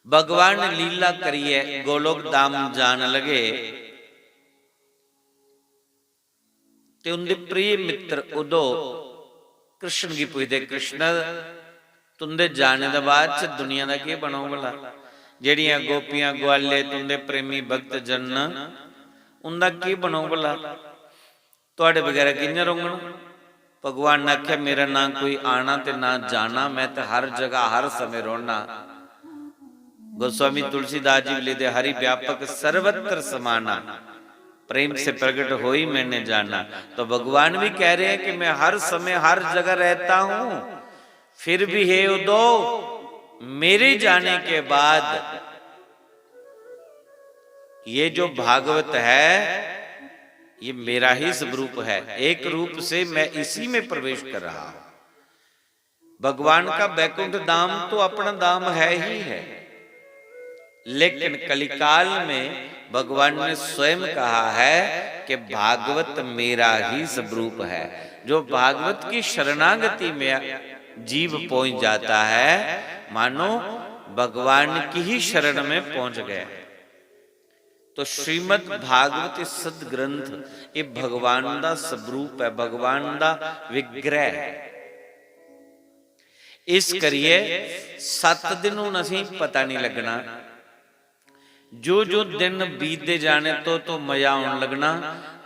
भगवान लीला करिए गोलोक धाम जान लगे, ते उंदे प्रिय मित्र उद्धव कृष्ण गी पुछदे, "कृष्ण, तुंदे जाने दे बाद च दुनिया दा केह् बनोग भला? जेह्ड़ियां गोपियां, ग्वाले, तुंदे प्रेमी भक्त जन न, उंदा केह् बनोग भला? तुआढ़े बगैरा कि'यां रौह्ङन?" भगवान ने आखेआ, "मेरा ना कोई आना ते ना जाना, मैं ते हर जगह, हर समें रौह्ना।" गोस्वामी तुलसीदास जी भी लिखदे, "हरि व्यापक सर्वत्र समाना, प्रेम से प्रगट होई मैंने जाना।" तो भगवान भी कह रहे हैं कि मैं हर समय, हर जगह रहता हूं, फिर भी हे उद्धव, मेरे जाने के बाद ये जो भागवत है, ये मेरा ही स्वरूप है, एक रूप से मैं इसी में प्रवेश कर रहा हूं। भगवान का बैकुंठ धाम तो अपना धाम है ही है, लेकिन कलिकाल में भगवान ने स्वयं कहा है कि भागवत मेरा ही स्वरूप है। जो भागवत की शरणागति में जीव पहुंच जाता है, मानो भगवान की ही शरण में पहुंच गया। तो श्रीमद् भागवत सदग्रंथ, ये भगवान का स्वरूप है, भगवान का विग्रह है। इस करिए सत्त दिन हुन असें पता नहीं लगना। जो जो दिन बीतदे जाने, तो तो मजा आन लगना।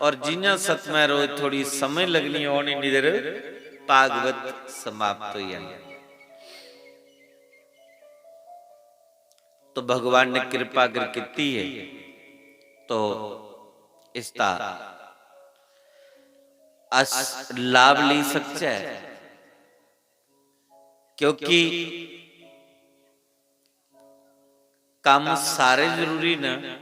और जियां सतमें रोज थोड़ी समझ लगनी, होनी निधर भागवत समाप्त हो जानी। तो भगवान ने कृपा अगर कीती है, तो इसका अस लाभ ले सकते हैं, क्योंकि काम सारे जरूरी न।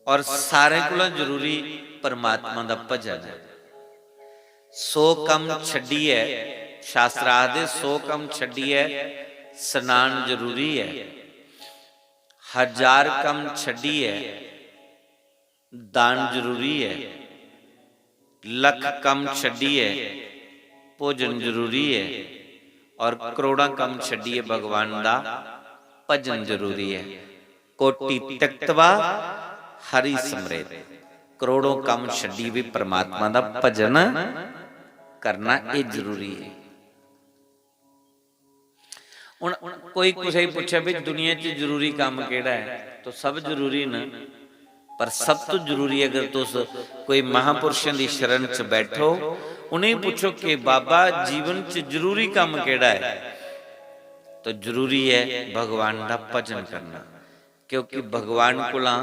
और सारें कोला जरूरी परमात्मा दा भजन है। सौ कम्म छड्डियै, शास्त्र आखदे, सौ कम्म छड्डियै स्नान जरूरी है, हजार कम्म छड्डियै दान जरूरी है, लख कम्म छड्डियै भोजन जरूरी है और करोड़ां कम्म छड्डियै भगवान दा भजन जरूरी है। कोटि त्यक्त्वा हरि स्मरेत, करोड़ों कम्म छड्डियै भी परमात्मा दा भजन करना, एह् जरूरी है। हुन कोई कुसै गी पुच्छै भी दुनिया च जरूरी कम्म केह्ड़ा ऐ, तो सब जरूरी न, पर सब तो जरूरी अगर तुस कोई महापुरुषें दी शरण च बैठो, उ'नेंगी पुच्छो कि बाबा, जीवन च जरूरी कम्म केह्ड़ा ऐ, तो जरूरी ऐ भगवान दा भजन करना, क्योंकि भगवान कोला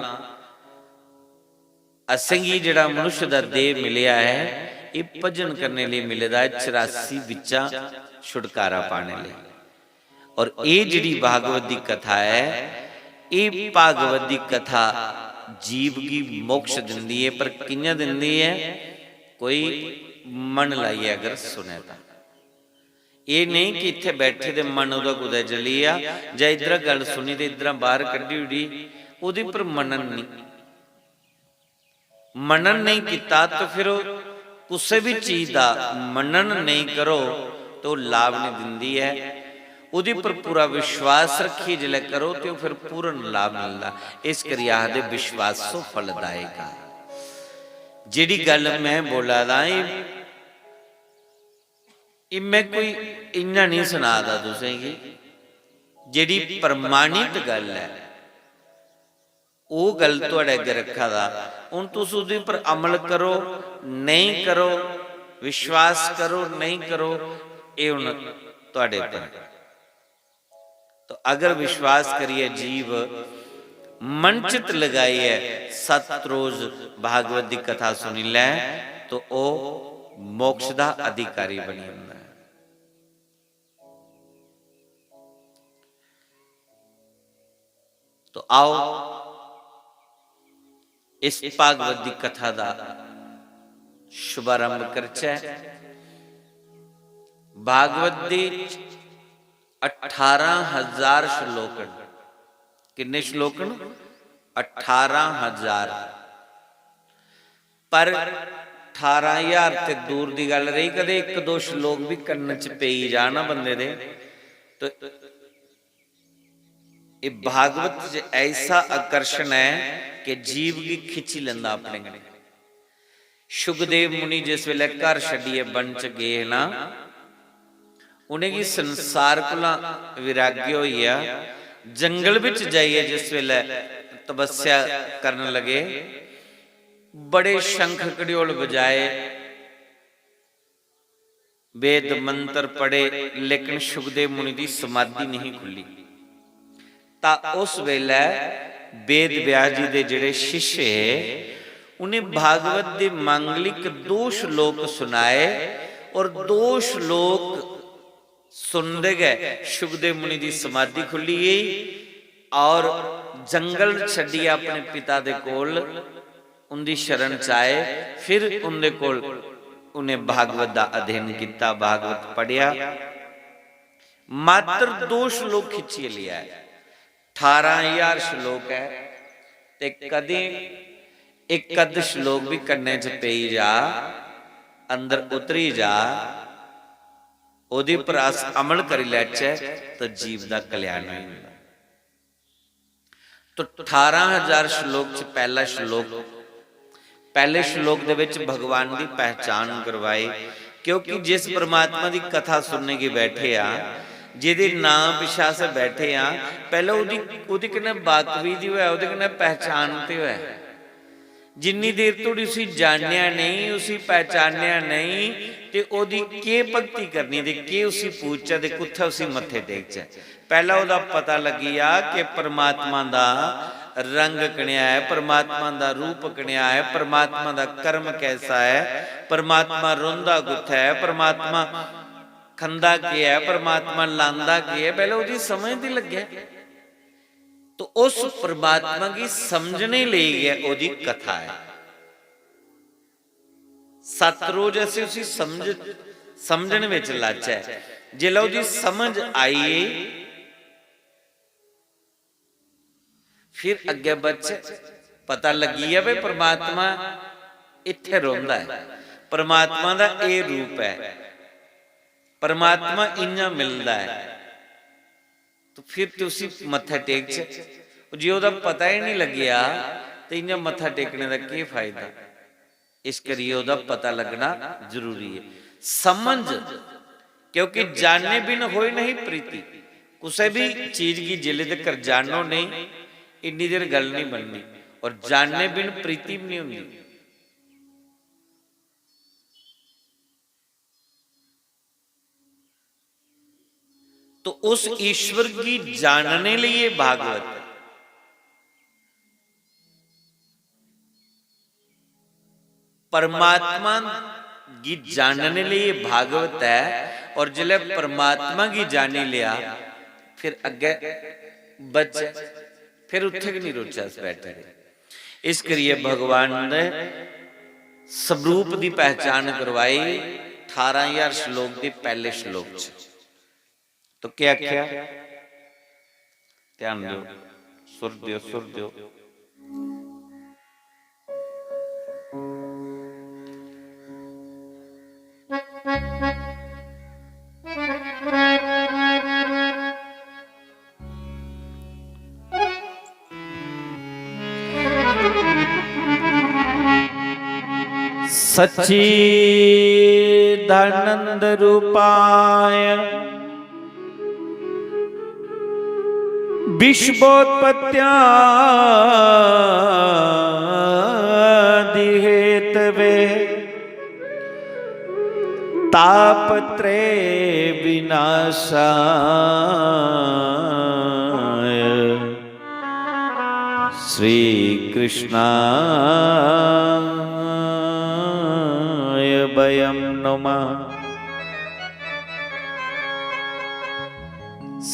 असेंगी जेह्ड़ा मनुष्य दा देह मिलेआ ऐ, एह् भजन करने लेई मिले दा ऐ, चरासी बिच्चा छुटकारा पाने लेई। और एह् जेह्ड़ी भागवत दी कथा ऐ, एह् भागवत दी कथा जीव गी मोक्ष दिंदी ऐ, पर कि'यां दिंदी ऐ? कोई मन लाइयै अगर सुनै तां। एह् नेईं कि इत्थै बैठे दे मन ओह्दा कुतै चली गेआ, जां इद्धरा गल्ल सुनी ते इद्धरा बाह्र कड्ढी ओड़ी, ओह्दे पर मनन नेईं। मनन नेईं कीता ते फिर ओह् कुसै बी चीज दा मनन नेईं करो ते ओह् लाभ नेईं दिंदी ऐ। ओह्दे पर पूरा विश्वास रक्खियै जिसलै करो ते ओह् फिर पूर्ण लाभ मिलदा। इस करियै आखदे विश्वासो फलदायक। जेह्ड़ी गल्ल में बोला दा एह्, एह् में कोई इ'यां नेईं सना दा तुसेंगी। जेह्ड़ी प्रमाणित गल्ल ऐ, ओह् गल्ल थुआढ़े अग्गें रक्खा दा। हून तुस ओह्दे पर अमल करो, नेईं करो, विश्वास करो, नेईं करो, एह् हून थुआढ़े पर ऐ। तो अगर विश्वास करियै जीव मन चित लगाइयै सत्त रोज भागवत दी कथा सुनी लै, तो ओह् मोक्ष दा अधिकारी बनी जंदा ऐ। तो आओ, इस भागवत दी कथा दा शुभारंभ करचै। भागवत दे अठारां हजार श्लोक न। किन्ने श्लोक न? अठारां हजार। पर अठारां हजार ते दूर दी गल्ल रेही, कदें इक दो श्लोक बी कन्न च पेई जाना बंदे दे, तो एह् भागवत च ऐसा आकर्षण ऐ कि जीव गी खिच्ची लैंदा अपने कन्नै। शुकदेव मुनि जिस बेल्लै घर छड्डियै वन च गे ना, उ'नेंगी संसार कोला विराग्य होई गेआ। जंगल बिच जाइयै जिस बेल्लै तपस्या करन लगे, बड़े शंख कड़ियोल बजाए, वेद मंत्र पढ़े, लेकिन शुकदेव मुनि दी समाधि नहीं खुली। तां उस बेलै वेद व्यास जी दे जेह्ड़े शिष्य हे, उ'नें भागवत दे मांगलिक दो श्लोक सुनाए और दो श्लोक सुनदे गै शुकदेव मुनि दी समाधि खुल्ली गेई और जंगल छड्डियै अपने पिता दे कोल उंदी शरण च आए। फिर उंदे कोल उ'नें भागवत दा अध्ययन कीता, भागवत पढ़ेआ। मात्र दो श्लोक खिच्चियै लेआ ऐ, ठारां हजार श्लोक ऐ, ते कदें इक अद्ध श्लोक बी कन्ने च पेई जा, अंदर उतरी जा, ओह्दे पर अस अमल करी लैचै, तो जीव दा कल्याण होई जंदा। तो ठारां हजार श्लोक च पैह्ला श्लोक, पैह्ले श्लोक दे विच भगवान दी पहचान करवाई, क्योंकि जिस परमात्मा दी कथा सुनने गी बैठे आ, जेह्दे नां पिच्छे अस बैठे आ, पैह्ले ओह्दी, ओह्दे कन्नै बाकफी दी होऐ, ओह्दे कन्नै पहचान ते होऐ। जिन्नी देर धोड़ी उसी जानेआ नेईं, उसी पहचानेआ नेईं, ते ओह्दी केह् भक्ति करनी ते केह् उसी पूजचै ते कुत्थै उसी मत्थे टेकचै। पैह्ला ओह्दा पता लग्गी जा कि परमात्मा दा रंग कनेहा ऐ, परमात्मा दा रूप कनेहा ऐ, परमात्मा दा कर्म कैसा ऐ, परमात्मा रौंह्दा कुत्थै ऐ, परमात्मा खंदा केह् ऐ, परमात्मा लांदा केह् ऐ, पैह्ले ओह्दी समझ दी लग्गै। तो उस परमात्मा गी समझने लेई गै ओह्दी कथा ऐ। सत्त रोज असें उसी समझ, समझने विच लाचै, जिसलै ओह्दी समझ आई गेई, फिर अग्गें बधचै, पता लग्गी गेआ भाई परमात्मा इत्थै रौंह्दा ऐ, परमात्मा दा एह् रूप ऐ, परमात्मा इ'यां मिलदा ऐ। तो फिर ते उसी मत्था टेकचै। जे ओह्दा पता ही निं लग्गेआ, ते इ'यां मत्था टेकने दा केह् फायदा? इस करियै ओह्दा पता लग्गना जरूरी ऐ। समझ, क्योंकि जाने बिन होई नहीं प्रीति। कुसै बी चीज गी जिल्ले तकर जानो नेईं, इन्नी देर गल्ल निं बननी। और जाने बिन प्रीति बी निं होंदी। तो उस ईश्वर गी जानने लेई एह् भागवत ऐ। परमात्मा गी जानने लेई एह् भागवत ऐ। और जिसलै परमात्मा गी जानी लेआ, फिर अग्गें बच, फिर उत्थें गै निं रोचै अस बैठे दे। इस करियै भगवान ने स्वरूप दी पहचान करवाई ठारां हजार श्लोक दे पैह्ले श्लोक च। तो केह् आखेआ? ध्यान देओ, सुर देओ, सुर देओ। सच्चिदानंद रूपाय विश्वोत्पत्त्यादिहेतवे तापत्रय विनाशाय श्रीकृष्णाय वयं नुमः।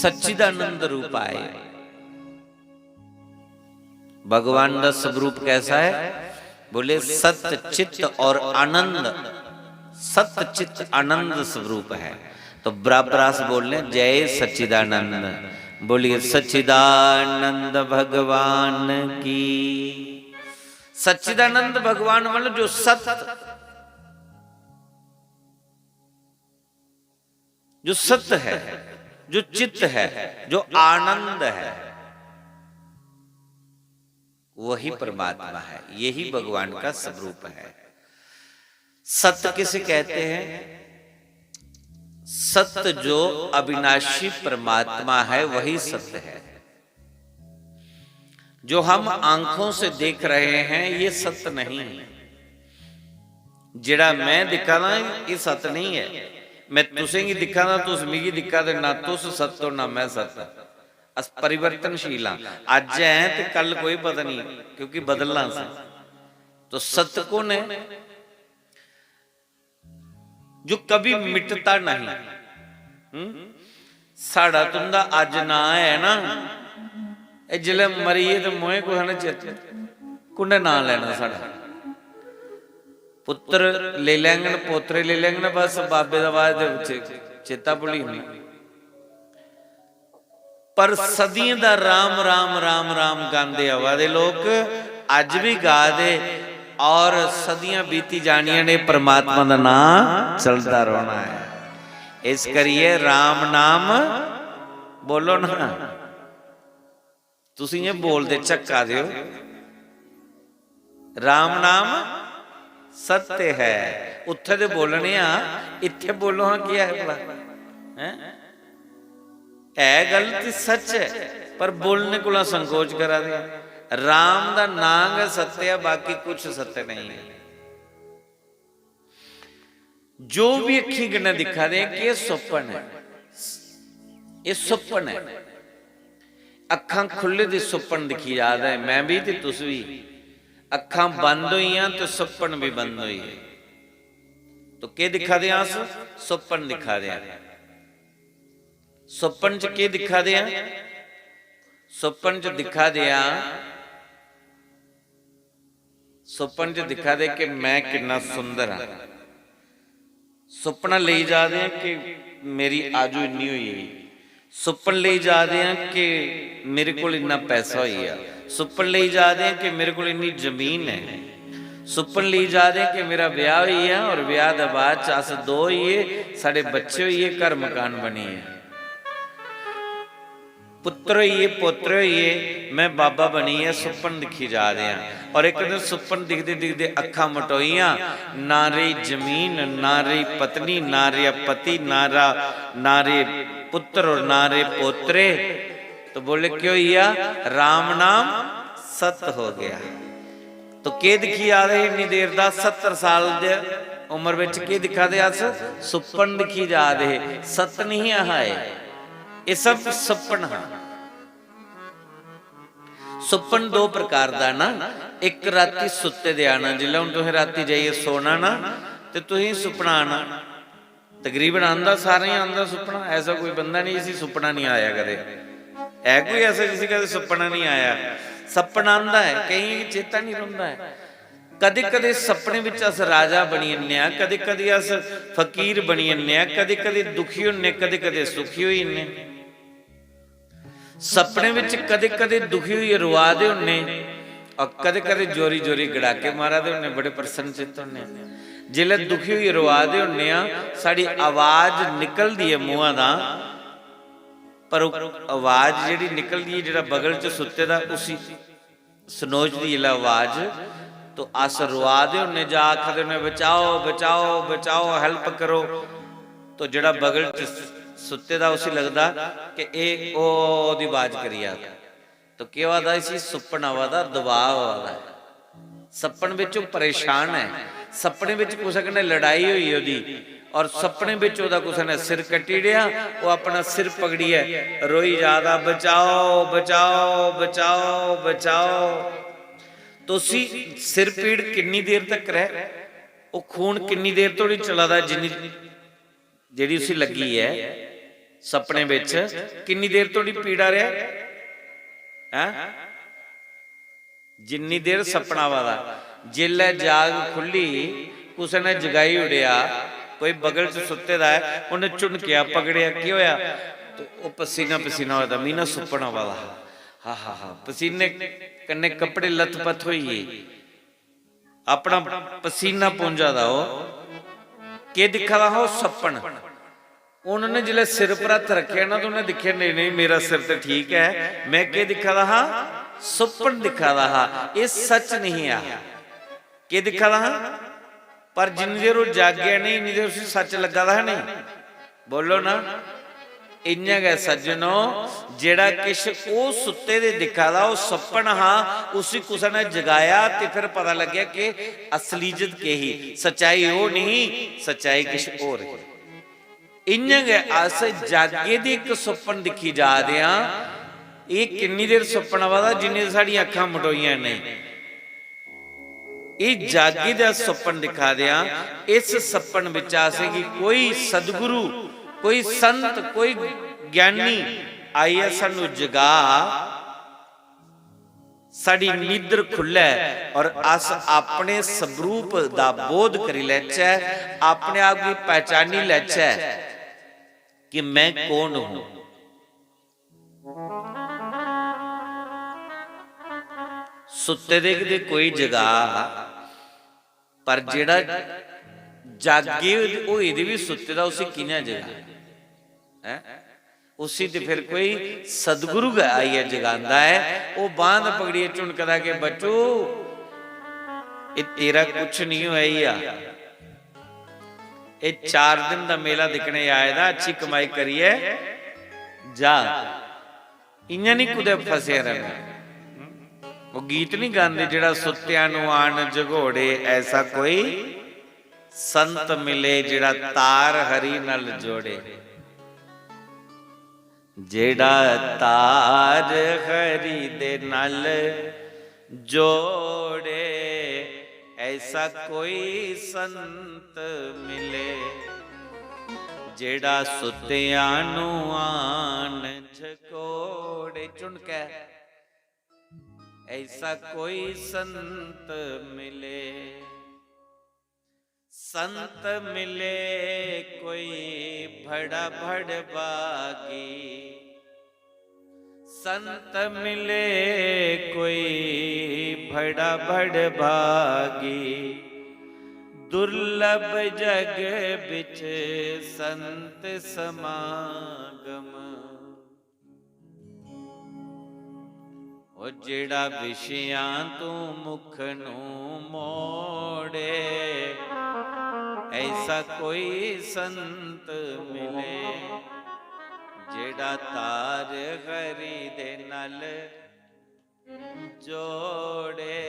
सच्चिदानंद रूपाय। भगवान का स्वरूप कैसा है? बोले, सत चित्त और आनंद। सत चित्त आनंद स्वरूप है। तो बराबर अस बोलने, जय सच्चिदानंद। बोलिए, सच्चिदानंद भगवान की। सच्चिदानंद भगवान मतलब जो सत, जो सत है, जो चित्त है, जो आनंद है, वही परमात्मा है, यही भगवान का स्वरूप है। सत किसे कहते हैं? सत जो अविनाशी परमात्मा है, वही सत्य है। जो हम आंखों से देख रहे हैं, ये सत्य नहीं है। जेड़ा मैं दिखा ना, ये सत्य नहीं है। मैं तुसें गी दिखा ना, तुस मिगी दिखा दे, ना तुस सत्य हो, ना मैं सत्य। अस परिवर्तनशील हाँ। अज्ज है ते कल कोई पता नहीं, क्योंकि बदलना से। तो सत्य कौन है? जो कभी मिटता नहीं। हम्म? साढ़ा तुंदा अज्ज नां है ना, ए जिसलै मरिये ते मोए कुसै ने चेत-, कु'न्नै नां लैना साढ़ा? पुत्तर लेई लैंगन, पोतरे लेई लैंगन, बस बाबे दा बाद चे-, चेता भुल्ली जाना। पर सदियें दा राम, राम, राम, राम गांदे आवा दे लोक, अज्ज भी गा दे, और सदियां बीती जानियां ने, परमात्मा दा नां चलदा रौहना है। इस करिए राम नाम बोलो ना, तुसी इयां बोलदे झक्का दे ओ। राम नाम सत्य है। उत्थे ते बोलने आ, इत्थे बोलो हां, केह् है भला? हैं? है गल ते सच है, पर बोलने कोला संकोच करा दे। राम दा नां गै सत्य है, बाकी कुछ सत्य नहीं है। जो भी अक्खीं कन्नै दिक्खा दे कि एह् सुपन ऐ, एह् सुपन ऐ। अक्खां खु'ल्ले दे सुपन दिक्खी जा दा ऐ, मैं बी ते तुस बी। अक्खां बंद होइयां ते सुपन बी बंद होई गे। तो केह् दिक्खा दे आं अस? सुपन दिक्खा दे आं। सुपन च केह् दिक्खा दे आं? सुपन च दिक्खा दे आं, सुपन च दिक्खा दे कि मैं किन्ना सुंदर आं। सुपना लेई जा दे आं कि मेरी आजू इन्नी होई गेई। सुपन लेई जा दे आं कि मेरे कोल इन्ना पैसा होई गेआ। सुपन लेई जा दे आं कि मेरे कोल इन्नी जमीन है। सुपन लेई जा दे आं कि मेरा ब्याह होई गेआ और ब्याह दे बाद च अस दो होई गे, साढ़े बच्चे होई गे, घर मकान बनी गेआ। पुत्र होइये, पोतरे होइये, मैं बाबा बनियै सुपन दिक्खी जा दे आं। और इक दिन सुपन दिखदे दिखदे अक्खां मटोइयां, ना रेही जमीन, ना रेही पत्नी, ना रेहा पति, ना रा-, ना रेह् पुत्र और ना रेह् पोतरे। तो बोले, "क्यों होइया?" "राम नाम सत हो गया।" तो केह् दिक्खी जा दे हे इन्नी देर दा? सत्तर साल दे उम्र बिच केह् दिक्खा दे अस? सुपन दिक्खी जा दे हे, सत नहीं हा एह्। एह् सब सपन हा। सुपन दो प्रकार दा ना, इक राती सुत्ते दे आना, जिसलै हून तुसें राती जाइयै सोना ना, ते तुसें सुपना आना। तकरीबन आंदा, सारें गी आंदा सुपना, ऐसा कोई बंदा नहीं जिसी सुपना नहीं आया कदे। है कोई ऐसा जिसी कदे सुपना नहीं आया? सपना आंदा है, केइयें गी चेता नहीं रौंह्दा है। कदे-कदे सपने बिच अस राजा बनी जन्ने आं, कदे-कदे अस फकीर बनी जन्ने आं, कदे-कदे दुखी होन्ने, कदे-कदे सुखी होई जन्ने। सपने बिच कदे-कदे दुखी होइयै रोआ दे होन्ने और कदे-कदे जोरी-जोरी गड़ाके मारा दे होन्ने, बड़े प्रसन्नचित्त होन्ने। जिसलै दुखी होइयै रोआ दे होन्ने आं, साढ़ी आवाज निकलदी ऐ मूंहा दा, पर ओह् आवाज जेह्ड़ी निकलदी ऐ, जेह्ड़ा बगल च सुत्ते दा, उसी सनोचदी जिसलै आवाज, तो अस रोआ दे होन्ने, जा आखदे होन्ने, "बचाओ, बचाओ, बचाओ, help करो।" तो जेह्ड़ा बगल च सुत्ते दा उसी लगदा कि एह् ओह्दी आवाज करी जा। तो केह् होआ दा? इसी सुपन आवा दा, दबाऽ आवा दा ऐ। सपन बिच ओह् परेशान ऐ, सपने बिच कुसै कन्नै लड़ाई होई ओह्दी, और सपने बिच ओह्दा कुसै ने सिर कट्टी ओड़ेआ, ओह् अपना सिर पकड़ियै रोई जा दा, "बचाओ, बचाओ, बचाओ, बचाओ।" तो उसी सिर पीड़ किन्नी देर तक ऐ, ओह् खून किन्नी देर धोड़ी चला दा, जिन्नी, जेह्ड़ी उसी लग्गी ऐ सपने बिच, किन्नी देर धोड़ी पीड़ा रेहा? हैं? जिन्नी देर सपना आवा दा, जिसलै जाग खु'ल्ली, कुसै ने जगाई ओड़ेआ, कोई बगल च सुत्ते दा ऐ, उन्नै झुनकेआ, पकड़ेआ, केह् होआ? ते ओह् पसीना पसीना होए दा, "मी ना सुपन आवा दा हा, हा, हा, हा।" पसीने कन्नै कपड़े लथपथ होई गे, अपना पसीना पौंजा दा ओह्। केह् दिक्खा दा हा? ओह् सपन। उन्होंने जिसलै सिर पर हत्थ रक्खेआ ना, तो उन्हें दिक्खेआ, "नेईं, नेईं, मेरा सिर ते ठीक ऐ।" मैं केह् दिक्खा दा हा? सुपन दिक्खा दा हा, एह् सच नहीं हा। केह् दिक्खा दा हा? पर जिन्नी देर ओह् जागेआ नेईं, इन्नी देर उसी सच लग्गा दा हा, नेईं? बोलो ना। इ'यां गै सज्जनो, जेह्ड़ा किश ओह् सुत्ते दे दिक्खा दा, ओह् सपन हा, उसी कुसै ने जगाया ते फिर पता लग्गेआ कि असलीयत केह् ही। सच्चाई ओह् नहीं, सच्चाई किश होर ही। इ'यां गै अस जागे दी इक सुपन दिक्खी जा दे आं। एह् किन्नी देर सुपन आवा दा, जिन्नी देर साढ़ियां अक्खां मटोइयां नेईं। एह् जागे दा सुपन दिक्खा दे आं। इस सुपन बिच असेंगी कोई सदगुरु, कोई संत, कोई ज्ञानी आइयै सानू जगा, साढ़ी निद्र खु'ल्लै और अस अपने स्वरूप दा बोध करी लैचै, अपने आप गी पहचानी लैचै कि मैं कौन हूं। सुत्ते दे ते कोई जगा, पर जेह्ड़ा जागे होए दे बी सुत्ते दा, उसी कि'यां जगा? हैं? उसी ते फिर कोई सदगुरु गै आइयै जगांदा ऐ। ओह् बांह् पकड़ियै झुनकदा कि, "बच्चू, एह् तेरा कुछ नहीं होया, एह् चार दिन दा मेला दिक्खने आए दा, अच्छी कमाई करियै जा।" इ'यां नहीं कुतै फसे रैह्ना। ओह् गीत नहीं गांदे, "जेह्ड़ा सुत्तेआं नू आन जगोड़े, ऐसा कोई संत मिले, जेह्ड़ा तार हरि नल जोड़े।" जेह्ड़ा तार हरि दे नल जोड़े, ऐसा कोई संत मिले, जेह्ड़ा सुत्तेआं नू आन झकोड़े। झुनकै, ऐसा कोई संत मिले। संत मिले कोई भड़ा भड़ बागी, संत मिले कोई भड़ा भड़ बागी, दुर्लभ जग बिच संत समागम। ओ जेड़ा विषयां तू मुख नू मोड़े, ऐसा कोई संत मिले, जेड़ा तार हरि दे नल जोड़े,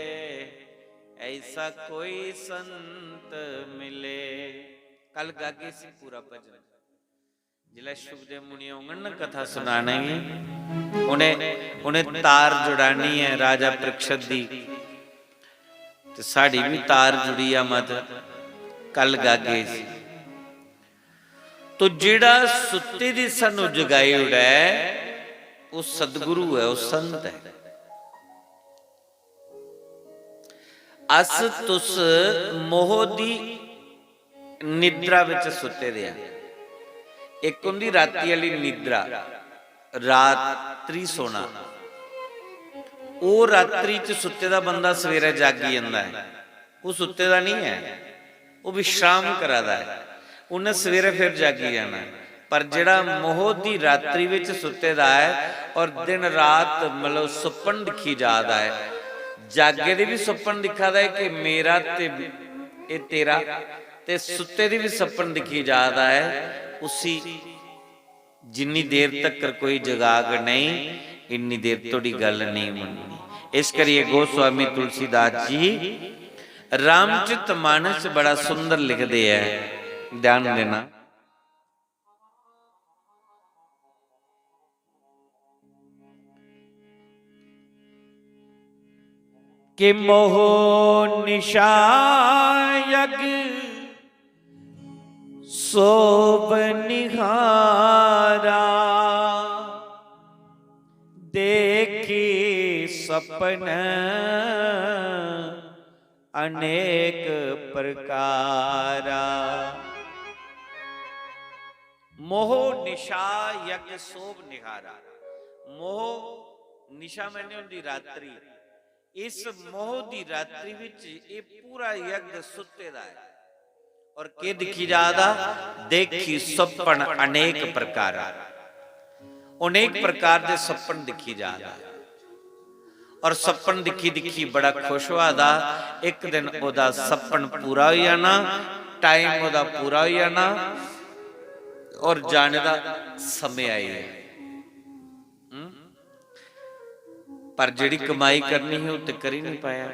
ऐसा कोई संत मिले। कल गागे सी पूरा भजन। जिसलै शुकदेव मुनि औंगन ना कथा सुनाने गी, उ'नें, उ'नें तार जुड़ानी ऐ राजा परीक्षित दी, ते साढ़ी बी तार जुड़ी जा मत, कल गागे इसी। तो जेड़ा सुत्ते दी सानू जगाई उड़ै, ओह् सतगुरु ऐ, ओह् संत ऐ। अस तुस मोह दी निद्रा बिच सुत्ते दे आं। इक होंदी राती आह्ली निद्रा, रात्री सोना। ओह् रात्री च सुत्ते दा बंदा सवेरै जागी जंदा ऐ, ओह् सुत्ते दा निं ऐ, ओह् विश्राम करा दा ऐ, उन्नै सवेरै फिर जागी जाना ऐ। पर जेह्ड़ा मोह दी रात्रि बिच सुत्ते दा ऐ और दिन रात मतलब सुपन दिक्खी जा दा ऐ, जागे दे बी सुपन दिक्खा दा ऐ कि मेरा ते एह् तेरा, ते सुत्ते दी बी सुपन दिक्खी जा दा ऐ, उसी जिन्नी देर तक कोई जगाग नहीं, इन्नी देर थोड़ी गल नहीं मननी। इस करिए गोस्वामी तुलसीदास जी रामचरित मानस बड़ा सुंदर लिखते हैं, ध्यान देना। कि मोह निशा यग सोभ निहारा, देखी सपन अनेक प्रकारा। मोह निशा यग सोभ निहारा। मोह निशा मैंने होंदी रात्रि। इस मोह दी रात्रि विच ये पूरा यज्ञ सुत्ते दा है। और के दिक्खी जा दा? देखी सपन अनेक प्रकार, अनेक प्रकार दे सपन दिक्खी जा दा। और सपन दिक्खी दिक्खी बड़ा खुश होआ दा। एक दिन ओदा सपन पूरा हो जाना, टाइम ओदा पूरा हो जाना और जाने दा समय आई है। हम्म? पर जेह्ड़ी कमाई करनी ही, ओह् ते करी नहीं पाया।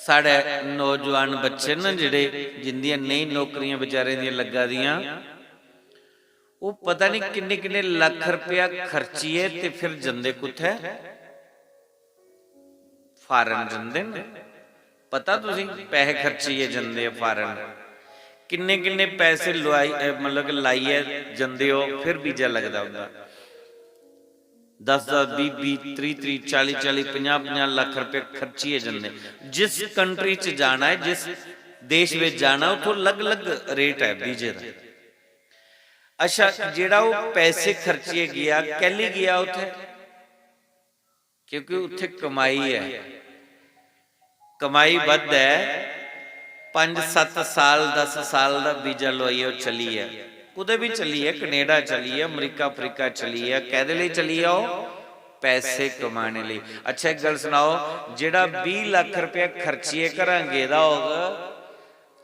साढ़े नौजवान बच्चे न जेह्ड़े, जिंदियां नेही नौकरियां बेचारें दियां लग्गा दियां, ओह् पता नहीं किन्ने किन्ने लक्ख रपेआ खर्चियै ते फिर जंदे कुत्थै? फारन जंदे न। पता तुसें, पैसे खर्चियै जंदे आ फारन, किन्ने किन्ने पैसे लुआई, अ, मतलब कि लाइयै जंदे ओ, फिर वीजा लगदा उं'दा। दस दस, बीह् बीह्, त्रीह् त्रीह्, चाली चाली, पंजाह् पंजाह् लक्ख रपेऽ खर्चियै जंदे। जिस कंट्री च जाना ऐ, जिस देश बिच जाना ऐ, उत्थों अलग-अलग रेट ऐ वीजे दा। अच्छा, जेह्ड़ा ओह् पैसे खर्चियै गेआ, कैह्ली गेआ उत्थै? क्योंकि उत्थै कमाई ऐ। कमाई बद्ध ऐ, पंज सत्त साल, दस साल दा वीजा लोआइयै ओह् चली गेआ। कुतै बी चली गेआ, कनेडा चली गेआ, अमरीका अफ्रीका चली गेआ, कैह्दे लेई चली गेआ ओह्? पैसे कमाने लेई। अच्छा, इक गल्ल सनाओ, जेह्ड़ा बीह् लक्ख रपेआ खर्चियै घरा गेदा होग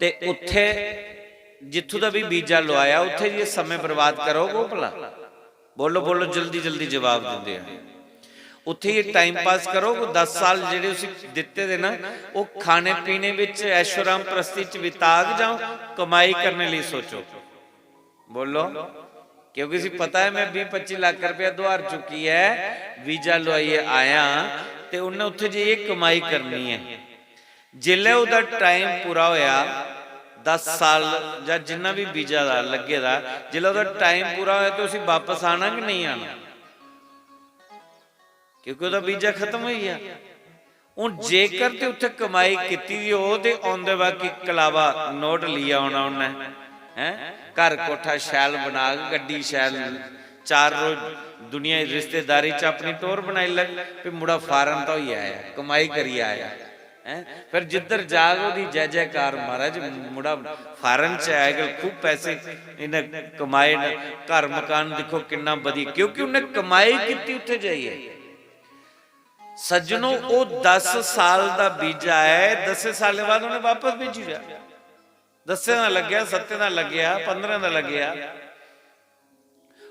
ते उत्थै जित्थूं दा बी वीजा लोआया, उत्थै जाइयै समें बर्बाद करोग ओह् भला? बोलो, बोलो, जल्दी जल्दी जवाब दिंदे आ। उत्थै एह् टाइम पास करोग, दस साल जेह्ड़े उसी दित्ते दे ना, ओह् खाने पीने बिच, ऐशो आराम प्रस्ती च बिताग जां कमाई करने लेई सोचो? बोलो, क्योंकि उसी पता ऐ, मैं बीह् पच्ची लक्ख रपेआ दुहार चुक्कियै वीजा लोआइयै आया, ते उन्नै उत्थै जाइयै कमाई करनी ऐ। जिसलै ओह्दा टाइम पूरा होया, दस साल जां जिन्ना बी वीजा दा लग्गे दा, जिसलै ओह्दा टाइम पूरा होया ते उसी बापस आना कि नेईं आना? क्योंकि ओह्दा वीजा खत्म होई गेआ। हून जेकर ते उत्थै कमाई कीती दी होग ते औंदे वक्त इक कलावा नोट लिया औना उन्नै, हैं? घर कोठा शैल बनाग, गड्डी शैल, चार रोज दुनिया दी रिश्तेदारी च अपनी टोर बनाई लैग, भी मुड़ा फारन दा होई आया, कमाई करी आया, हैं? फिर जिद्धर जाग ओह्दी जय जयकार, महाराज मुड़ा फारन च आया, अज्जकल खूब पैसे इन्हें कमाए न, घर मकान दिक्खो किन्ना बधिया, क्योंकि उन्हें कमाई कीती उत्थे जाइयै। सज्जनो, ओह् दस साल दा वीजा ऐ, दस्सें सालें बाद उन्हें वापस भेजी ओड़ेआ। दस्सें दा लग्गेआ, सत्तें दा लग्गेआ, पंदरें दा लग्गेआ,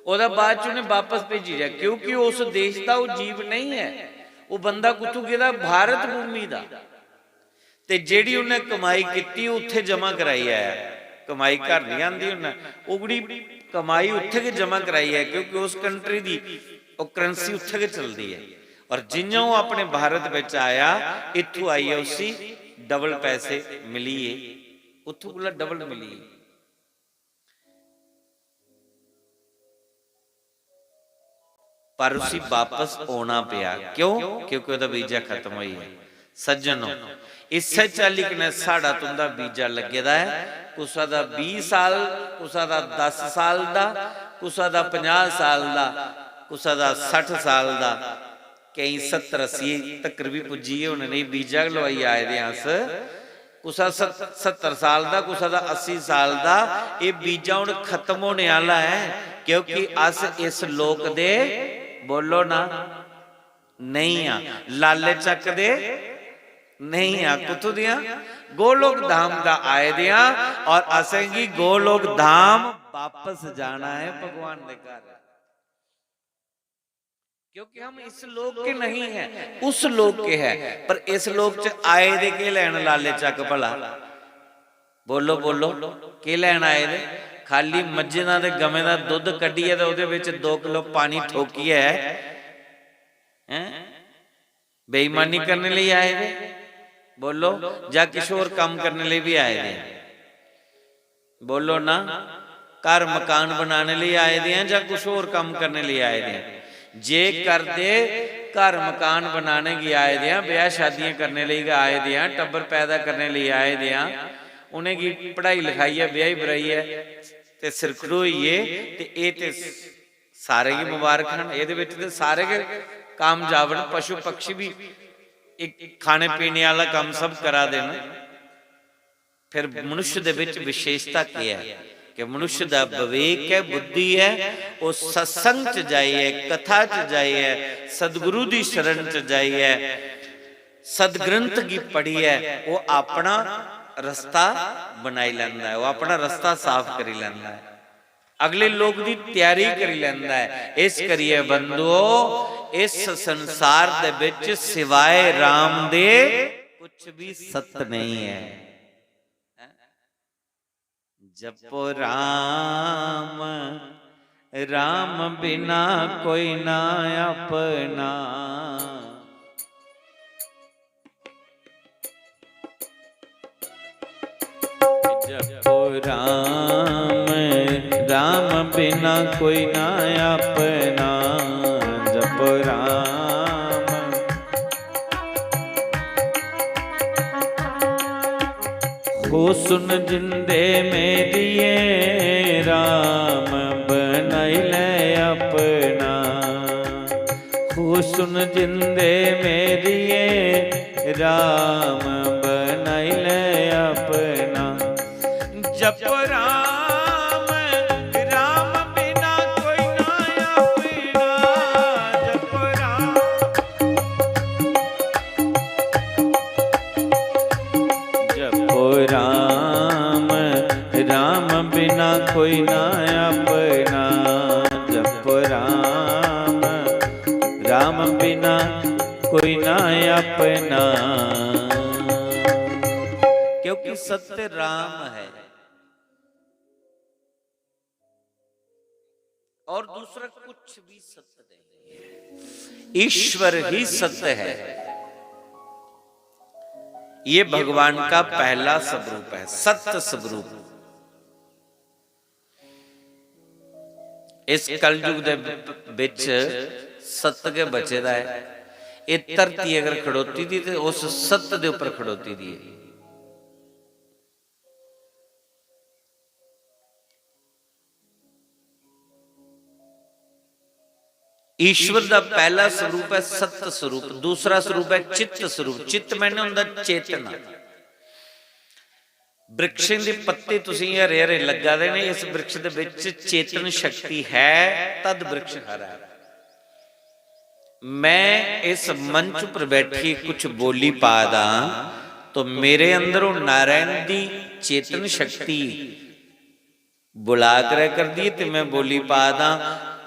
ओह्दे बाद च उन्हें वापस भेजी ओड़ेआ, क्योंकि उस देश दा ओह् जीव नहीं ऐ। ओह् बंदा कुत्थूं गेदा? भारत भूमि दा। ते जेह्ड़ी उन्हें कमाई कीती, उत्थे जमा कराई आया। कमाई घर नहीं आंदी उन्हें, ओह्कड़ी कमाई उत्थे गै जमा कराई ऐ, क्योंकि उस कंट्री दी ओह् करेंसी उत्थे गै चलदी ऐ। और जियां ओह् अपने भारत बिच आया, इत्थू आइयै उसी डबल पैसे मिली गे, उत्थू कोला डबल मिली गे। पर उसी वापस औना पेआ। क्यों? क्योंकि ओह्दा वीजा खत्म होई गेआ। सज्जनो, इस्सै चाल्ली कन्नै साढ़ा तुं'दा वीजा लग्गे दा ऐ। कुसै दा बीह् साल, कुसै दा दस साल दा, कुसै दा पंजाह् साल दा, कुसै दा सट्ठ साल दा, केईं सत्तर अस्सी तक्कर बी पुज्जी गे होने, नेईं, वीजा गै लोआई आए दे आं अस। कुसै सत-, सत्तर साल दा, कुसै दा अस्सी साल दा, एह् वीजा हून खत्म होने आह्ला ऐ, क्योंकि अस इस लोक दे, बोलो ना, नेईं आं, लाले चक दे नेईं आं। कुत्थूं दे आं? गोलोक धाम दा आए दे आं, और असेंगी गोलोक धाम वापस जाना है भगवान के घर। क्योंकि हम इस लोक के नहीं हैं, उस लोक के हैं। पर इस लोक च आए दे के लैन लाले चक भला? बोलो, बोलो, के लैन आए दे? खाली मज्झें दा ते गवें दा दुद्ध कड्ढियै ते ओह्दे बिच दो किलो पानी ठोकियै, हैं, बेईमानी करने लेई आए दे? बोलो, जां किश होर कम्म करने लेई बी आए दे? बोलो ना, घर मकान बनाने लेई आए दे आं जां कुछ होर कम्म करने लेई आए दे आं? जे करदे घर मकान बनाने गी आए दे आं, ब्याह शादियां करने लेई गै आए दे आं, टब्बर पैदा करने लेई आए दे आं, उ'नेंगी पढ़ाई लखाइयै ब्याही ब्राहियै ते सिर खड़ोइयै ते एह् ते सारे गी मुबारक हन। एह्दे बिच ते सारे गै कामयाब न, पशु पक्षी बी इक खाने पीने आह्ला कम्म सब करा दे न। फिर मनुष्य दे बिच विशेषता केह् ऐ कि मनुष्य दा विवेक ऐ, बुद्धि ऐ, ओह् सत्संग च जाइयै, कथा च जाइयै, सदगुरु दी शरण च जाइयै, सदग्रंथ गी पढ़ियै ओह् अपना रस्ता बनाई लैंदा ऐ, ओह् अपना रस्ता साफ करी लैंदा ऐ, अगले लोक दी त्यारी करी लैंदा ऐ। इस करियै बंधुओ, इस संसार दे बिच सिवाए राम दे कुछ भी सत्य नहीं है। जपो राम, राम बिना कोई ना अपना। जपो राम, राम बिना कोई ना अपना। जपो राम। हो सुन जिंदे मेरिए, राम बनाई ले अपना। हो सुन जिंदे मेरिए, राम बनाई ले अपना। जप राम, राम बिना कोई ना अपना। जप राम। जपो राम, राम बिना कोई ना अपना। जपो राम, राम बिना कोई ना अपना। क्योंकि सत्य राम है और दूसरा कुछ भी सत्य नहीं है, ईश्वर ही सत्य है। ये भगवान का पहला स्वरूप है, सत्य स्वरूप। इस कलयुग दे बिच सत्य गै बचे दा ऐ। एह् धरती अगर खड़ोती दी ते उस सत्य दे उप्पर खड़ोती दी ऐ। ईश्वर दा पहला स्वरूप ऐ सत्य स्वरूप, दूसरा स्वरूप ऐ चित्त स्वरूप। चित्त मैंने होंदा चेतना। वृक्षें दे पत्ते तुसें गी हरे हरे लग्गा दे ने, इस वृक्ष दे विच चेतन शक्ति है, तद वृक्ष हरा है। मैं इस मंच पर बैठी कुछ बोली पा दा, तो मेरे अंदरों नारायण दी चेतन शक्ति बुला करै करदी ते मैं बोली पा दा।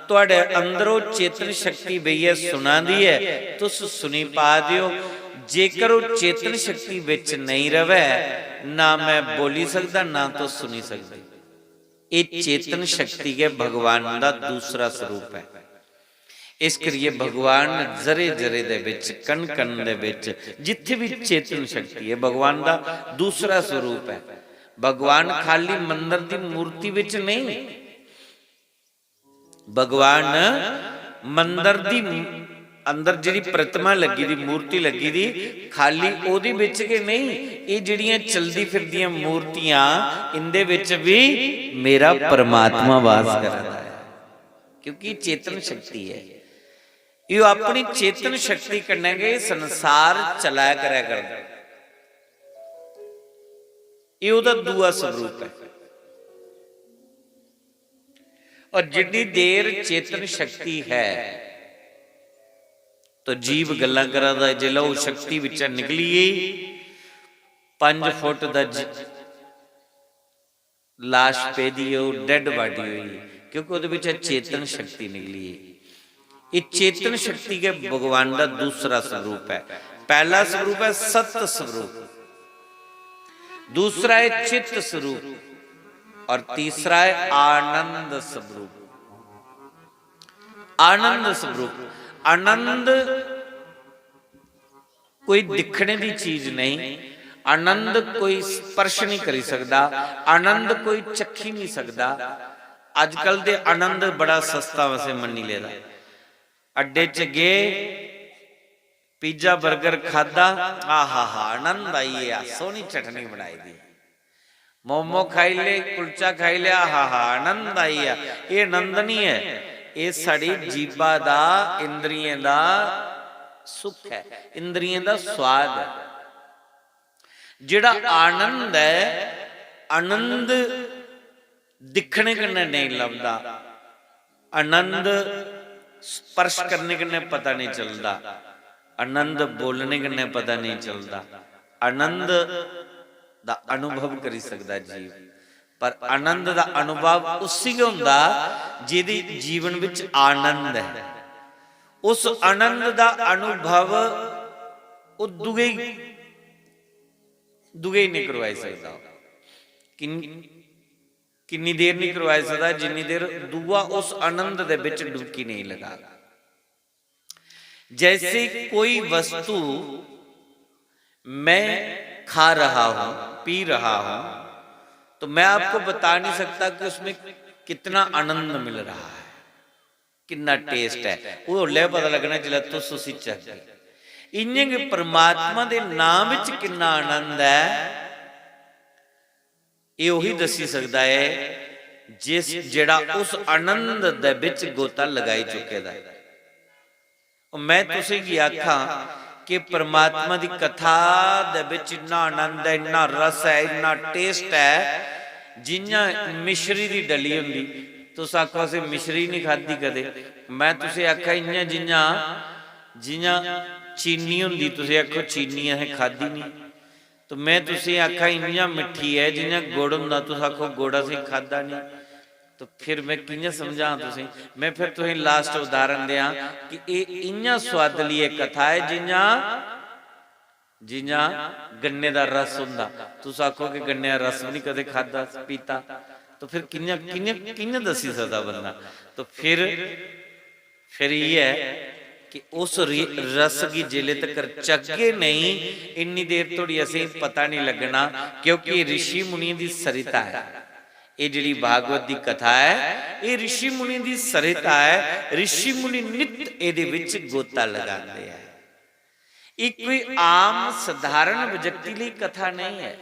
तुहाडे अंदरों चेतन शक्ति बेहियै सुना दी ऐ, तुस सुनी पा दे ओ। जेकर ओह् चेतन शक्ति बिच नेईं रवै, ना मैं बोली सकदा, ना तुस सुनी सकदे। एह् चेतन शक्ति गै भगवान दा दूसरा स्वरूप ऐ। इस करियै भगवान जरे जरे दे बिच, कण कण दे बिच, जित्थे भी चेतन शक्ति ऐ, भगवान दा दूसरा स्वरूप ऐ। भगवान खाली मंदर दी मूर्ति बिच नहीं, भगवान मंदर दी अंदर जेह्ड़ी प्रतिमा लग्गी दी, मूर्ति लग्गी दी, खाली ओह्दे बिच गै नहीं, एह् जेह्ड़ियां चलदी फिरदियां मूर्तियां, इंदे बिच भी मेरा परमात्मा वास करदा ऐ। क्योंकि चेतन शक्ति ऐ, एह् अपनी चेतन शक्ति कन्नै गै संसार चलाया करै करदा। एह् ओह्दा दूआ स्वरूप ऐ। और जिन्नी देर चेतन शक्ति है, तो जीव गल्लां करा दा, जिसलै ओह् शक्ति बिच्चा निकली गेई, पंज फुट दा ज-, लाश पेदी ऐ, ओह् डेड बाडी होई गेई, क्योंकि ओह्दे बिच्चा चेतन शक्ति निकली गेई। एह् चेतन शक्ति गै भगवान दा दूसरा स्वरूप ऐ। पैह्ला स्वरूप ऐ सत्त स्वरूप, दूसरा ऐ चित्त स्वरूप, और तीसरा ऐ आनंद स्वरूप। आनंद स्वरूप, आनंद कोई दिक्खने दी चीज नहीं, आनंद कोई स्पर्श नहीं करी सकदा, आनंद कोई चक्खी नहीं सकदा। अजकल दे आनंद बड़ा सस्ता वैसे मन्नी लेदा। अड्डे च गे, पिज्जा बर्गर खादा, आहा हा, आनंद आई गेआ, सोहनी चटनी बनाई दी। मोमो खाई ले, कुलचा खाई लिया, आहा हा, आनंद आई गेआ। ये आनंद नहीं है, ये साड़ी जीभा दा, इंद्रियें दा सुख है, इंद्रियें दा स्वाद है। जेड़ा आनंद है, आनंद दिखने कन्नै नहीं लभदा, आनंद स्पर्श करने कन्नै पता नहीं चलदा, आनंद बोलने कन्नै पता नहीं चलदा। आनंद दा अनुभव करी सकदा जीव, पर आनंद दा अनुभव उसी गै होंदा जेह्दे जीवन विच आनंद ऐ। उस आनंद दा अनुभव ओह् दुए, दुए ही नहीं करवाई सकदा। किन-, किन्नी देर नहीं करवाई सकदा, जिन्नी देर दूआ उस आनंद दे विच डुबकी नहीं लगा। जैसे कोई वस्तु मैं खा रहा हूं, पी रहा हूं, तो मैं आपको बता नहीं सकता कि उसमें कितना आनंद मिल रहा है, कितना टेस्ट है। ओह् उसलै पता लगना जिसलै तुस उसी चखगे। इ'यां गै परमात्मा दे नाम बिच किन्ना आनंद ऐ, एह् ओही दस्सी सकदा ऐ जिस, जेह्ड़ा उस आनंद दे बिच गोता लगाई चुके दा ऐ। और मैं तुसें गी आखां कि परमात्मा दी कथा दे बिच इन्ना आनंद ऐ, इन्ना रस ऐ, इन्ना टेस्ट ऐ, जि'यां मिश्री दी डली होंदी। तुस आखो, "असें मिश्री नहीं खाद्धी कदे।" मैं तुसें आखां, इ'यां जि'यां, जि'यां चीनी होंदी, तुसें आखो, "चीनी असें खाद्धी नहीं।" तो मैं तुसें आखां, इ'यां मिट्ठी ऐ जि'यां गुड़ होंदा, तुस आखो, "गुड़ असें खाद्धा नहीं।" तो फिर मैं कि'यां समझां तुसें? मैं फिर तुसें लास्ट उदाहरण देआं कि एह् इ'यां सुआदली इक कथा ऐ जि'यां, जि'यां गन्ने दा रस होंदा। तुस आखो कि गन्ने दा रस बी नहीं कदें खाद्धा, पीता, तो फिर कि'यां, कि'यां, कि'यां दस्सी सकदा बंदा? तो फिर फिर इ'यै ऐ कि उस रि-, रस गी जिल्ले तकर चखगे नेईं, इन्नी देर धोड़ी असेंगी पता नहीं लगना, क्योंकि एह् ऋषि मुनियें दी सरिता ऐ। एह् जेह्ड़ी भागवत दी कथा ऐ, एह् ऋषि मुनियें दी सरिता ऐ। ऋषि मुनि नित्त एह्दे विच गोता लगांदे ऐ। एह् कोई आम सधारण व्यक्ति लेई कथा नहीं ऐ।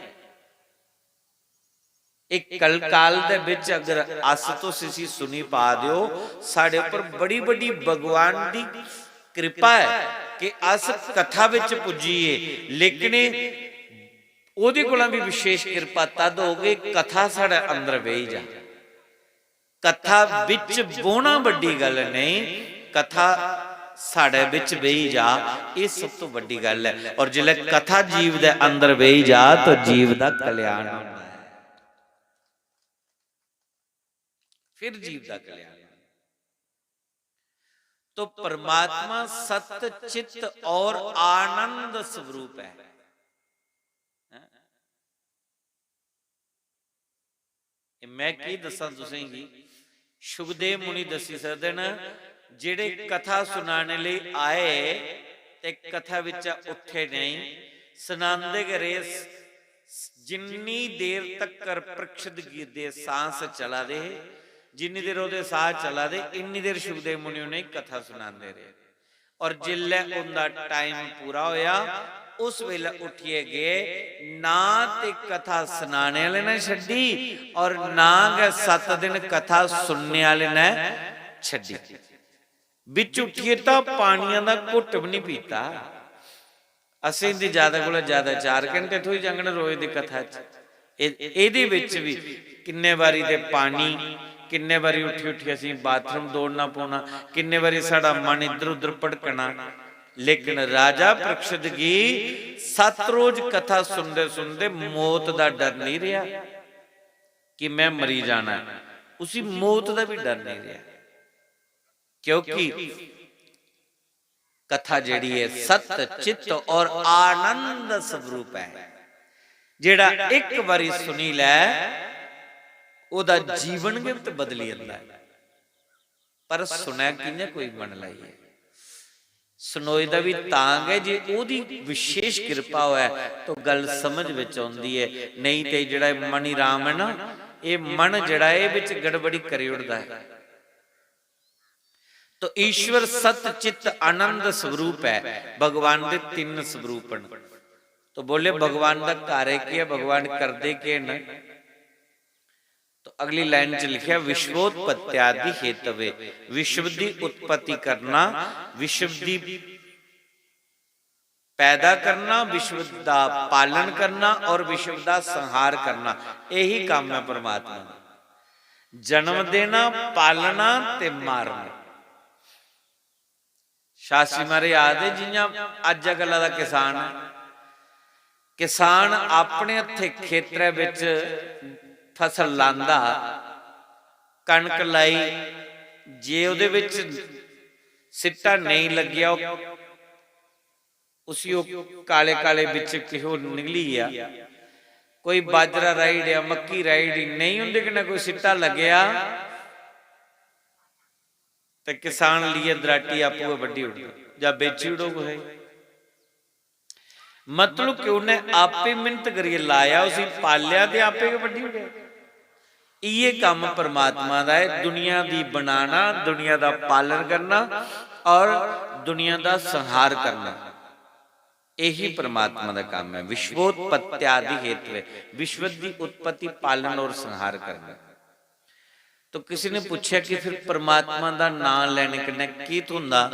इक कलकाल दे बिच अगर अस तुस इसी सुनी पा दे ओ, साढ़े उप्पर बड़ी बड़ी भगवान दी कृपा ऐ कि अस कथा बिच पुज्जिए, लेकिन एह् ओह्दे कोला भी विशेष कृपा तद होग, एह् कथा साढ़े अंदर बेही जा। कथा बिच बौह्ना बड्डी गल्ल नेईं, कथा साढ़े बिच बेही जा, एह् सब तो बड्डी गल्ल ऐ। और जिसलै कथा जीव दे अंदर बेही जा, तो जीव दा कल्याण होंदा ऐ। फिर जीव दा कल्याण। तो परमात्मा सत चित्त और आनंद स्वरूप है। हैं? एह् मैं केह् दस्सां तुसेंगी, शुकदेव मुनि दस्सी सकदे न, जेह्ड़े कथा सुनाने लेई आए ते कथा बिच्चा उट्ठे नेईं, सनांदे गै रेह्। स-, जिन्नी देर तक्कर परीक्षित गी-, दे सांस चला दे हे, जिन्नी देर ओह्दे साह् चला दे, इन्नी देर शुकदेव मुनि उ'नेंगी कथा सनांदे रेह्। और जिसलै उं'दा टाइम पूरा होया, उस बेल्लै उट्ठियै गे, ना ते कथा सनाने आह्ले ने छड्डी और ना गै सत्त दिन कथा सुनने आह्ले ने छड्डी। बिच उट्ठियै तां पानियां दा घुट्ट बी निं पीता। असें ते ज्यादा कोला ज्यादा चार घैंटे थ्होई जाङन रोज दी कथा च। ए-, एह्दे बिच बी किन्ने बारी ते पानी, किन्ने बारी उट्ठी उट्ठी असें बाथरूम दौड़ना पौना, किन्ने बारी साढ़ा मन इद्धर उद्धर भटकना। लेकिन राजा परीक्षित गी सत्त रोज कथा सुनदे सुनदे मौत दा डर नहीं रेहा। कि मैं मरी जाना ऐ, उसी मौत दा भी डर नहीं रहा, क्योंकि कथा जेह्ड़ी ऐ सत चित्त और आनंद स्वरूप ऐ। जेह्ड़ा इक बारी सुनी लै, ओह्दा जीवन गै ते बदली जंदा ऐ। पर सुनै कि'यां कोई मन लाइयै? सनोए दा बी तां गै जे ओह्दी विशेष किरपा होऐ तो गल्ल समझ बिच औंदी ऐ, नेईं ते जेह्ड़ा एह् मणि राम ऐ ना, एह् मन जेह्ड़ा ऐ, एह् बिच गड़बड़ी करी ओड़दा ऐ। तो ईश्वर सत चित्त आनंद स्वरूप ऐ, भगवान दे तिन्न स्वरूप न। तो बोले, भगवान दा कार्य केह् ऐ, भगवान करदे केह् न? तो अगली लाइन च लिखेआ, विश्वोत्पत्त्यादि हेतवे, विश्व दी उत्पत्ति करना, विश्व दी पैदा करना, विश्व दा पालन करना और विश्व दा संहार करना, यही काम है परमात्मा दा। जन्म देना, पालना ते मारना। शास्त्री महाराज आखदे, जि'यां अज्ज गल्ला दा किसान ऐ, किसान अपने हत्थें खेतरै बिच फसल लांदा, कनक लाई, जे ओह्दे बिच सिट्टा नेईं लग्गेआ, ओह्, उसी ओह् काले काले बिच किश ओह् निकली गेआ, कोई बाजरा राही ओड़ेआ, मक्की राही ओड़ी, नेईं उं'दे कन्नै कोई सिट्टा लग्गेआ, ते किसान लेइयै दराटी आपूं गै बड्ढी ओड़दा जां बेची ओड़ो कुसै गी। मतलब कि उन्नै आपे मेहनत करियै लाया, उसी पालेआ ते आपे गै बड्ढी ओड़ेआ। इ'यै कम्म परमात्मा दा ऐ, दुनिया दी बनाना, दुनिया दा पालन करना और दुनिया दा संहार करना, यही परमात्मा दा कम्म ऐ। विश्वोत्पत्त्यादि हेतु है, विश्व दी उत्पत्ति, पालन और संहार करना। तो किसी ने पूछेआ कि फिर परमात्मा दा नां लैने कन्नै की थ्होंदा?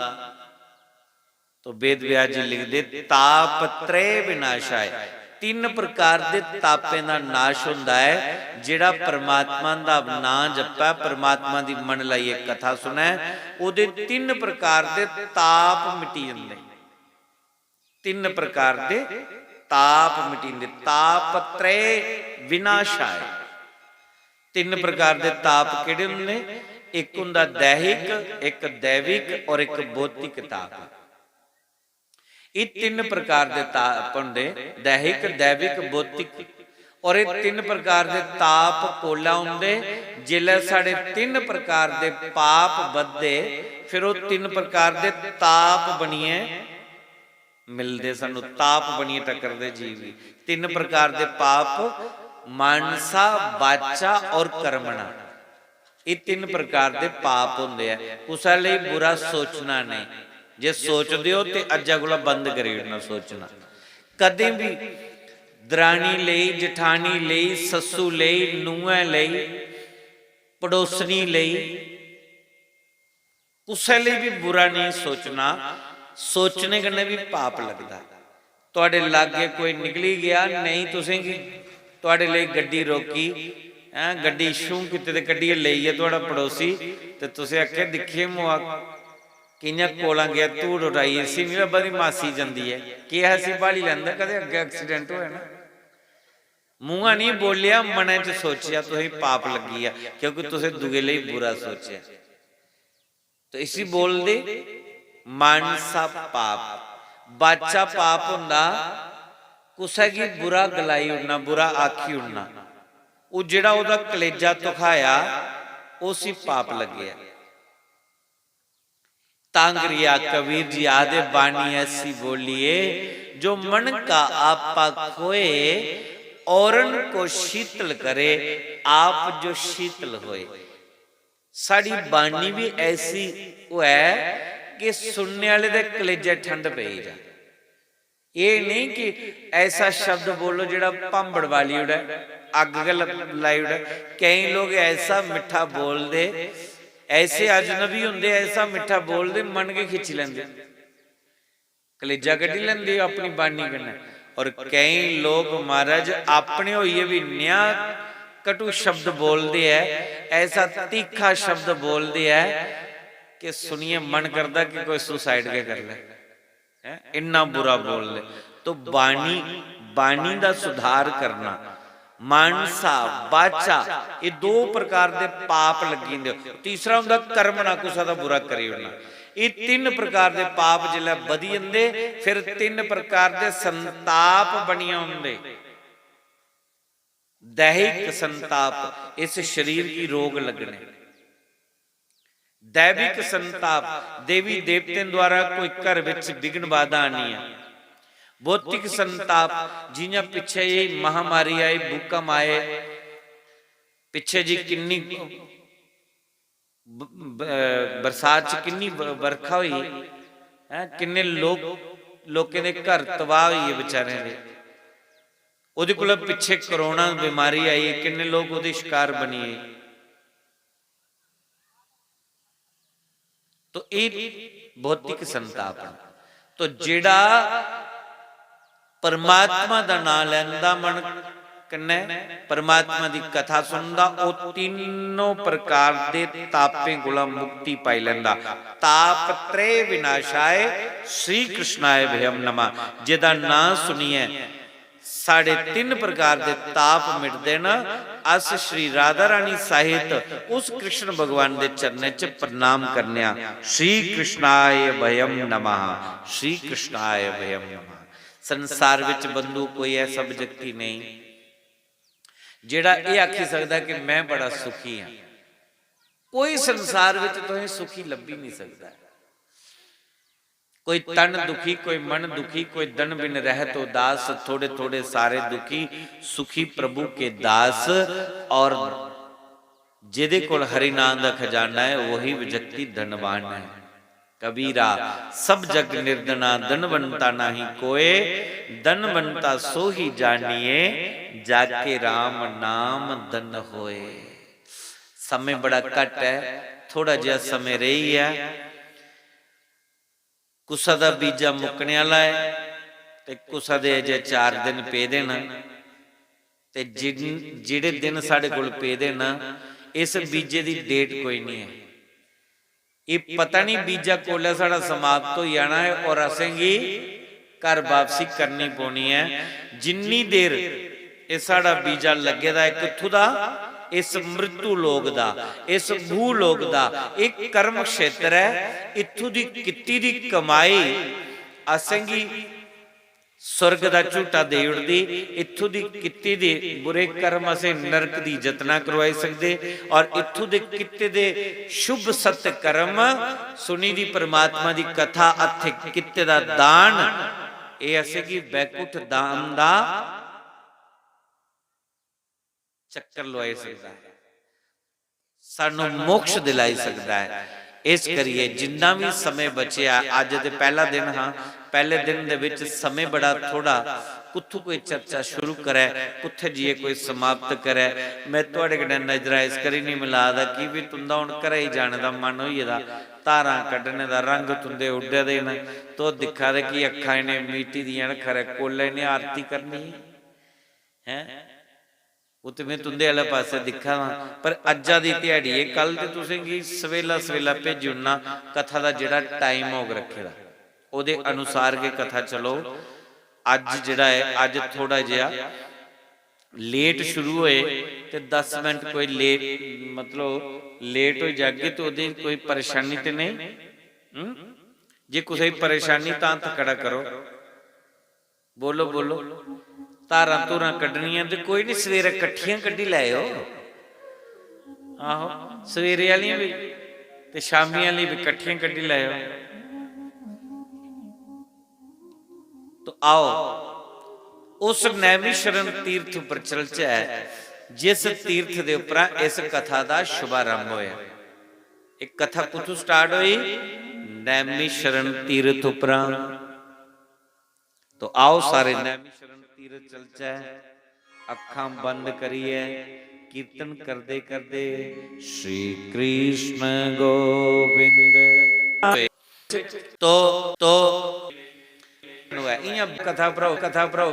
तो वेद व्यास जी लिखदे, ताप त्रय विनाशाय, तिन्न प्रकार दे तापें दा नाश होंदा ऐ। जेह्ड़ा परमात्मा दा नां जपै, परमात्मा दी मन लाइयै कथा सुनै, ओह्दे तिन्न प्रकार दे ताप मिटी जंदे। तिन्न प्रकार दे ताप मिटी जंदे। ताप त्रय विनाशाय। तिन्न प्रकार दे ताप केह्ड़े होंदे? इक होंदा दैहिक, इक दैविक और इक भौतिक ताप। एह् तिन्न प्रकार दे ताप होंदे, दैहिक, दैविक, भौतिक। और एह् तिन्न प्रकार दे ताप कोला होंदे, जिसलै साढ़े तिन्न प्रकार दे पाप बधदे, फिर ओह् तिन्न प्रकार दे ताप बनियै मिलदे, सानू ताप बनियै टकरदे जीव गी। तिन्न प्रकार दे पाप, मानसा, वाचा और कर्मणा। एह् तिन्न प्रकार दे पाप होंदे ऐ। कुसै लेई बुरा सोचना नेईं, जे सोचदे ओ ते अज्जै कोला बंद करी ओड़ना सोचना। कदें बी दरानी लेई, जठानी लेई, सस्सू लेई, नूहै लेई, पड़ोसनी लेई, कुसै लेई बी बुरा नेईं सोचना। सोचने कन्नै बी पाप लगदा। थुआढ़े लागै कोई निकली गेआ, नेईं तुसें गी, थुआढ़े लेई गड्डी रोकी, हैं, गड्डी छूं कीते ते कड्ढियै लेई गेआ थुआढ़ा पड़ोसी, ते तुसें आखेआ, "दिक्खियै मोआ कि'यां कोला गेआ, धूड़ उडाई, इसी निं लब्भा दी, मासी जंदी ऐ।" केह् ऐ, इसी ब्हाली लैंदा, कदें अग्गें accident होऐ ना। मूंहा निं बोलेआ, मनै च सोचेआ, तुसें पाप लग्गी गेआ, क्योंकि तुसें दूए लेई बुरा सोचेआ। तो इसी बोलदे मानसा पाप। बाचा पाप होंदा कुसै गी बुरा गलाई ओड़ना, बुरा आखी ओड़ना। ओह् जेह्ड़ा ओह्दा कलेजा धुखाया, उसी पाप लग्गेआ। तां करियै कबीर जी आखदे, "बाणी ऐसी बोलिए जो मन का आपा खोए, औरन को शीतल करे, आप जो शीतल होए।" साढ़ी बाणी भी ऐसी होऐ कि सुनने आह्ले दे कलेजे ठंड पेई जा। एह् नेईं कि ऐसा शब्द बोलो जेह्ड़ा भांबड़ बाली ओड़ै, अग्ग गै ल-, लाई ओड़ै। केईं लोक ऐसा मिट्ठा बोलदे, ऐसे अजनबी होंदे, ऐसा मिट्ठा बोलदे, मन गै खिच्ची लैंदे। कलेजा कड्ढी लैंदे ओ अपनी बाणी कन्नै। और केईं लोक, महाराज, अपने होइयै बी नेहा कटु शब्द बोलदे ऐ, ऐसा तीखा शब्द बोलदे ऐ कि सुनियै मन करदा कि कोई suicide गै करी लै। हैं? इन्ना बुरा बोलदे। तो बाणी, बाणी दा सुधार करना, मानसा, वाचा, ये दो प्रकार दे पाप लग्गी जंदे। तीसरा हुंदा कर्म ना कुसै दा बुरा करी ओड़ना। ये तिन्न प्रकार दे पाप जिसलै बधी जंदे, फिर तिन्न प्रकार दे संताप बनियै औंदे। दैहिक संताप, इस शरीर गी रोग लगने। दैविक संताप, देवी देवतें द्वारा कोई घर विच विघ्न बाधा आनी है। भौतिक संताप, जियां पिच्छे जेही महामारी आई, भूकंप आए, पिच्छे जी किन्नी ब-, ब-, बरसात च किन्नी ब-, बरखा होई, हैं, किन्ने लोक, लोकें दे घर तबाह होई गे बेचारें दे। ओह्दे कोला पिच्छे कोरोना बमारी आई, किन्ने लोक ओह्दे शिकार बनी गे। तो एह् भौतिक संताप न। तो जेह्ड़ा परमात्मा दा नां लैंदा मन कन्नै, परमात्मा दी कथा सुनदा, ओह् तीनों प्रकार दे तापें कोला मुक्ति पाई लैंदा। ताप त्रय विनाशाय श्री कृष्णाय भयम नमः। जेह्दा नां सुनियै साढ़े तिन्न प्रकार दे ताप मिटदे न। अस श्री राधा रानी सहित उस कृष्ण भगवान दे चरणें च प्रणाम करने आं। श्री कृष्णाय भयम नमः, श्री कृष्णाय भयम नमः। संसार विच बंधु कोई ऐसा व्यक्ति नहीं जेड़ा एह् आखी सकदा कि मैं बड़ा सुखी हां। कोई संसार विच तुसें सुखी लब्भी नहीं सकदा। कोई तन दुखी, कोई मन दुखी, कोई धन बिन रहत उदास, थोड़े थोड़े सारे दुखी, सुखी प्रभु के दास। और जेदे कोल हरि नाम दा खजाना है, वही व्यक्ति धनवान है। कबीरा, सब जग निर्धना, धनवंता नाही कोय, धनवंता सो ही जानिए, जाके राम नाम धन होए। समय बड़ा घट है, थोड़ा जिहा समय रेही है। कुसा दा बीजा मुक्कने आह्ला ऐ ते कुसा दे अजें चार दिन पेदे न। ते जिन-, जेह्ड़े दिन साढ़े कोल पेदे न, इस बीजे दी डेट कोई निं ऐ। एह् पता निं बीजा कोलै साढ़ा समाप्त होई जाना ऐ और असेंगी घर बापसी करनी पौनी ऐ। जिन्नी देर एह् साढ़ा बीजा लग्गे दा ऐ, कुत्थू दा? इस मृत्यु लोक दा, इस भू लोक दा। एह् कर्म क्षेत्र ऐ। इत्थू दी कीती दी कमाई असेंगी स्वर्ग दा झूटा देई ओड़दी। इत्थू दी कीती दी बुरे कर्म असें नरक दी जतना करवाई सकदे और इत्थू दे कीते दे शुभ सत कर्म, सुनी दी परमात्मा दी कथा, हत्थे कीते दा दान, एह् असेंगी बैकुंठ धाम दा चक्कर लुआई सकदा ऐ, सानू मोक्ष दिलाई सकदा ऐ। इस करियै जिन्ना भी समय बचेआ, अज्ज ते पैह्ला दिन हा, पैह्ले दिन दे विच समय बड़ा थोड़ा, कुत्थू कोई चर्चा शुरू करै, कुत्थै जाइयै कोई समाप्त करै। मैं तुआड़े कन्नै नजरां इस करी निं मिला दा कि भी तुं'दा हुन घरै गी जाने दा मन होई गेदा, धारां कड्ढने दा, रंग तुं'दे उड्डे दे न, तुस दिक्खा दे कि अक्खां इ'नें मीटी दियां न, खरै कोल्लै इ'नें आरती करनी ही, हैं? ओह् ते में तुं'दे आह्ले पासै दिक्खा दा, पर अज्जा दी ध्याड़ी ऐ, कल ते तुसें गी सवेला सवेला भेजी ओड़ना, कथा दा जेह्ड़ा टाइम होग रक्खे दा, ओह्दे अनुसार गै कथा चलो। अज्ज जेह्ड़ा ऐ, अज्ज थोह्ड़ा जेहा लेट शुरू होए ते दस मिंट कोई लेट, मतलब, लेट होई जागे ते ओह्दी कोई परेशानी ते नेईं? हं? जे कुसै गी परेशानी तां हत्थ खड़ा करो। बोलो, बोलो। धारां धूरां कड्ढनियां ते कोई निं, सवेरै कट्ठियां कड्ढी लैएओ। आहो, सवेरे आह्लियां बी ते शामीं आह्ली बी कट्ठियां कड्ढी लैएओ। तो आओ, उस नैमिषारण्य तीर्थ उप्पर चलचै, जिस तीर्थ दे उप्परा इस कथा दा शुभारंभ होया। एह् कथा कुत्थों स्टार्ट होई? नैमिषारण्य तीर्थ उप्परा। तो आओ सारे नैमिषारण्य तीर्थ चलचै, अक्खां बंद करियै कीर्तन करदे करदे श्री कृष्ण गोविंद। तो, तो इ'यां कथा भराओ, कथा भराओ,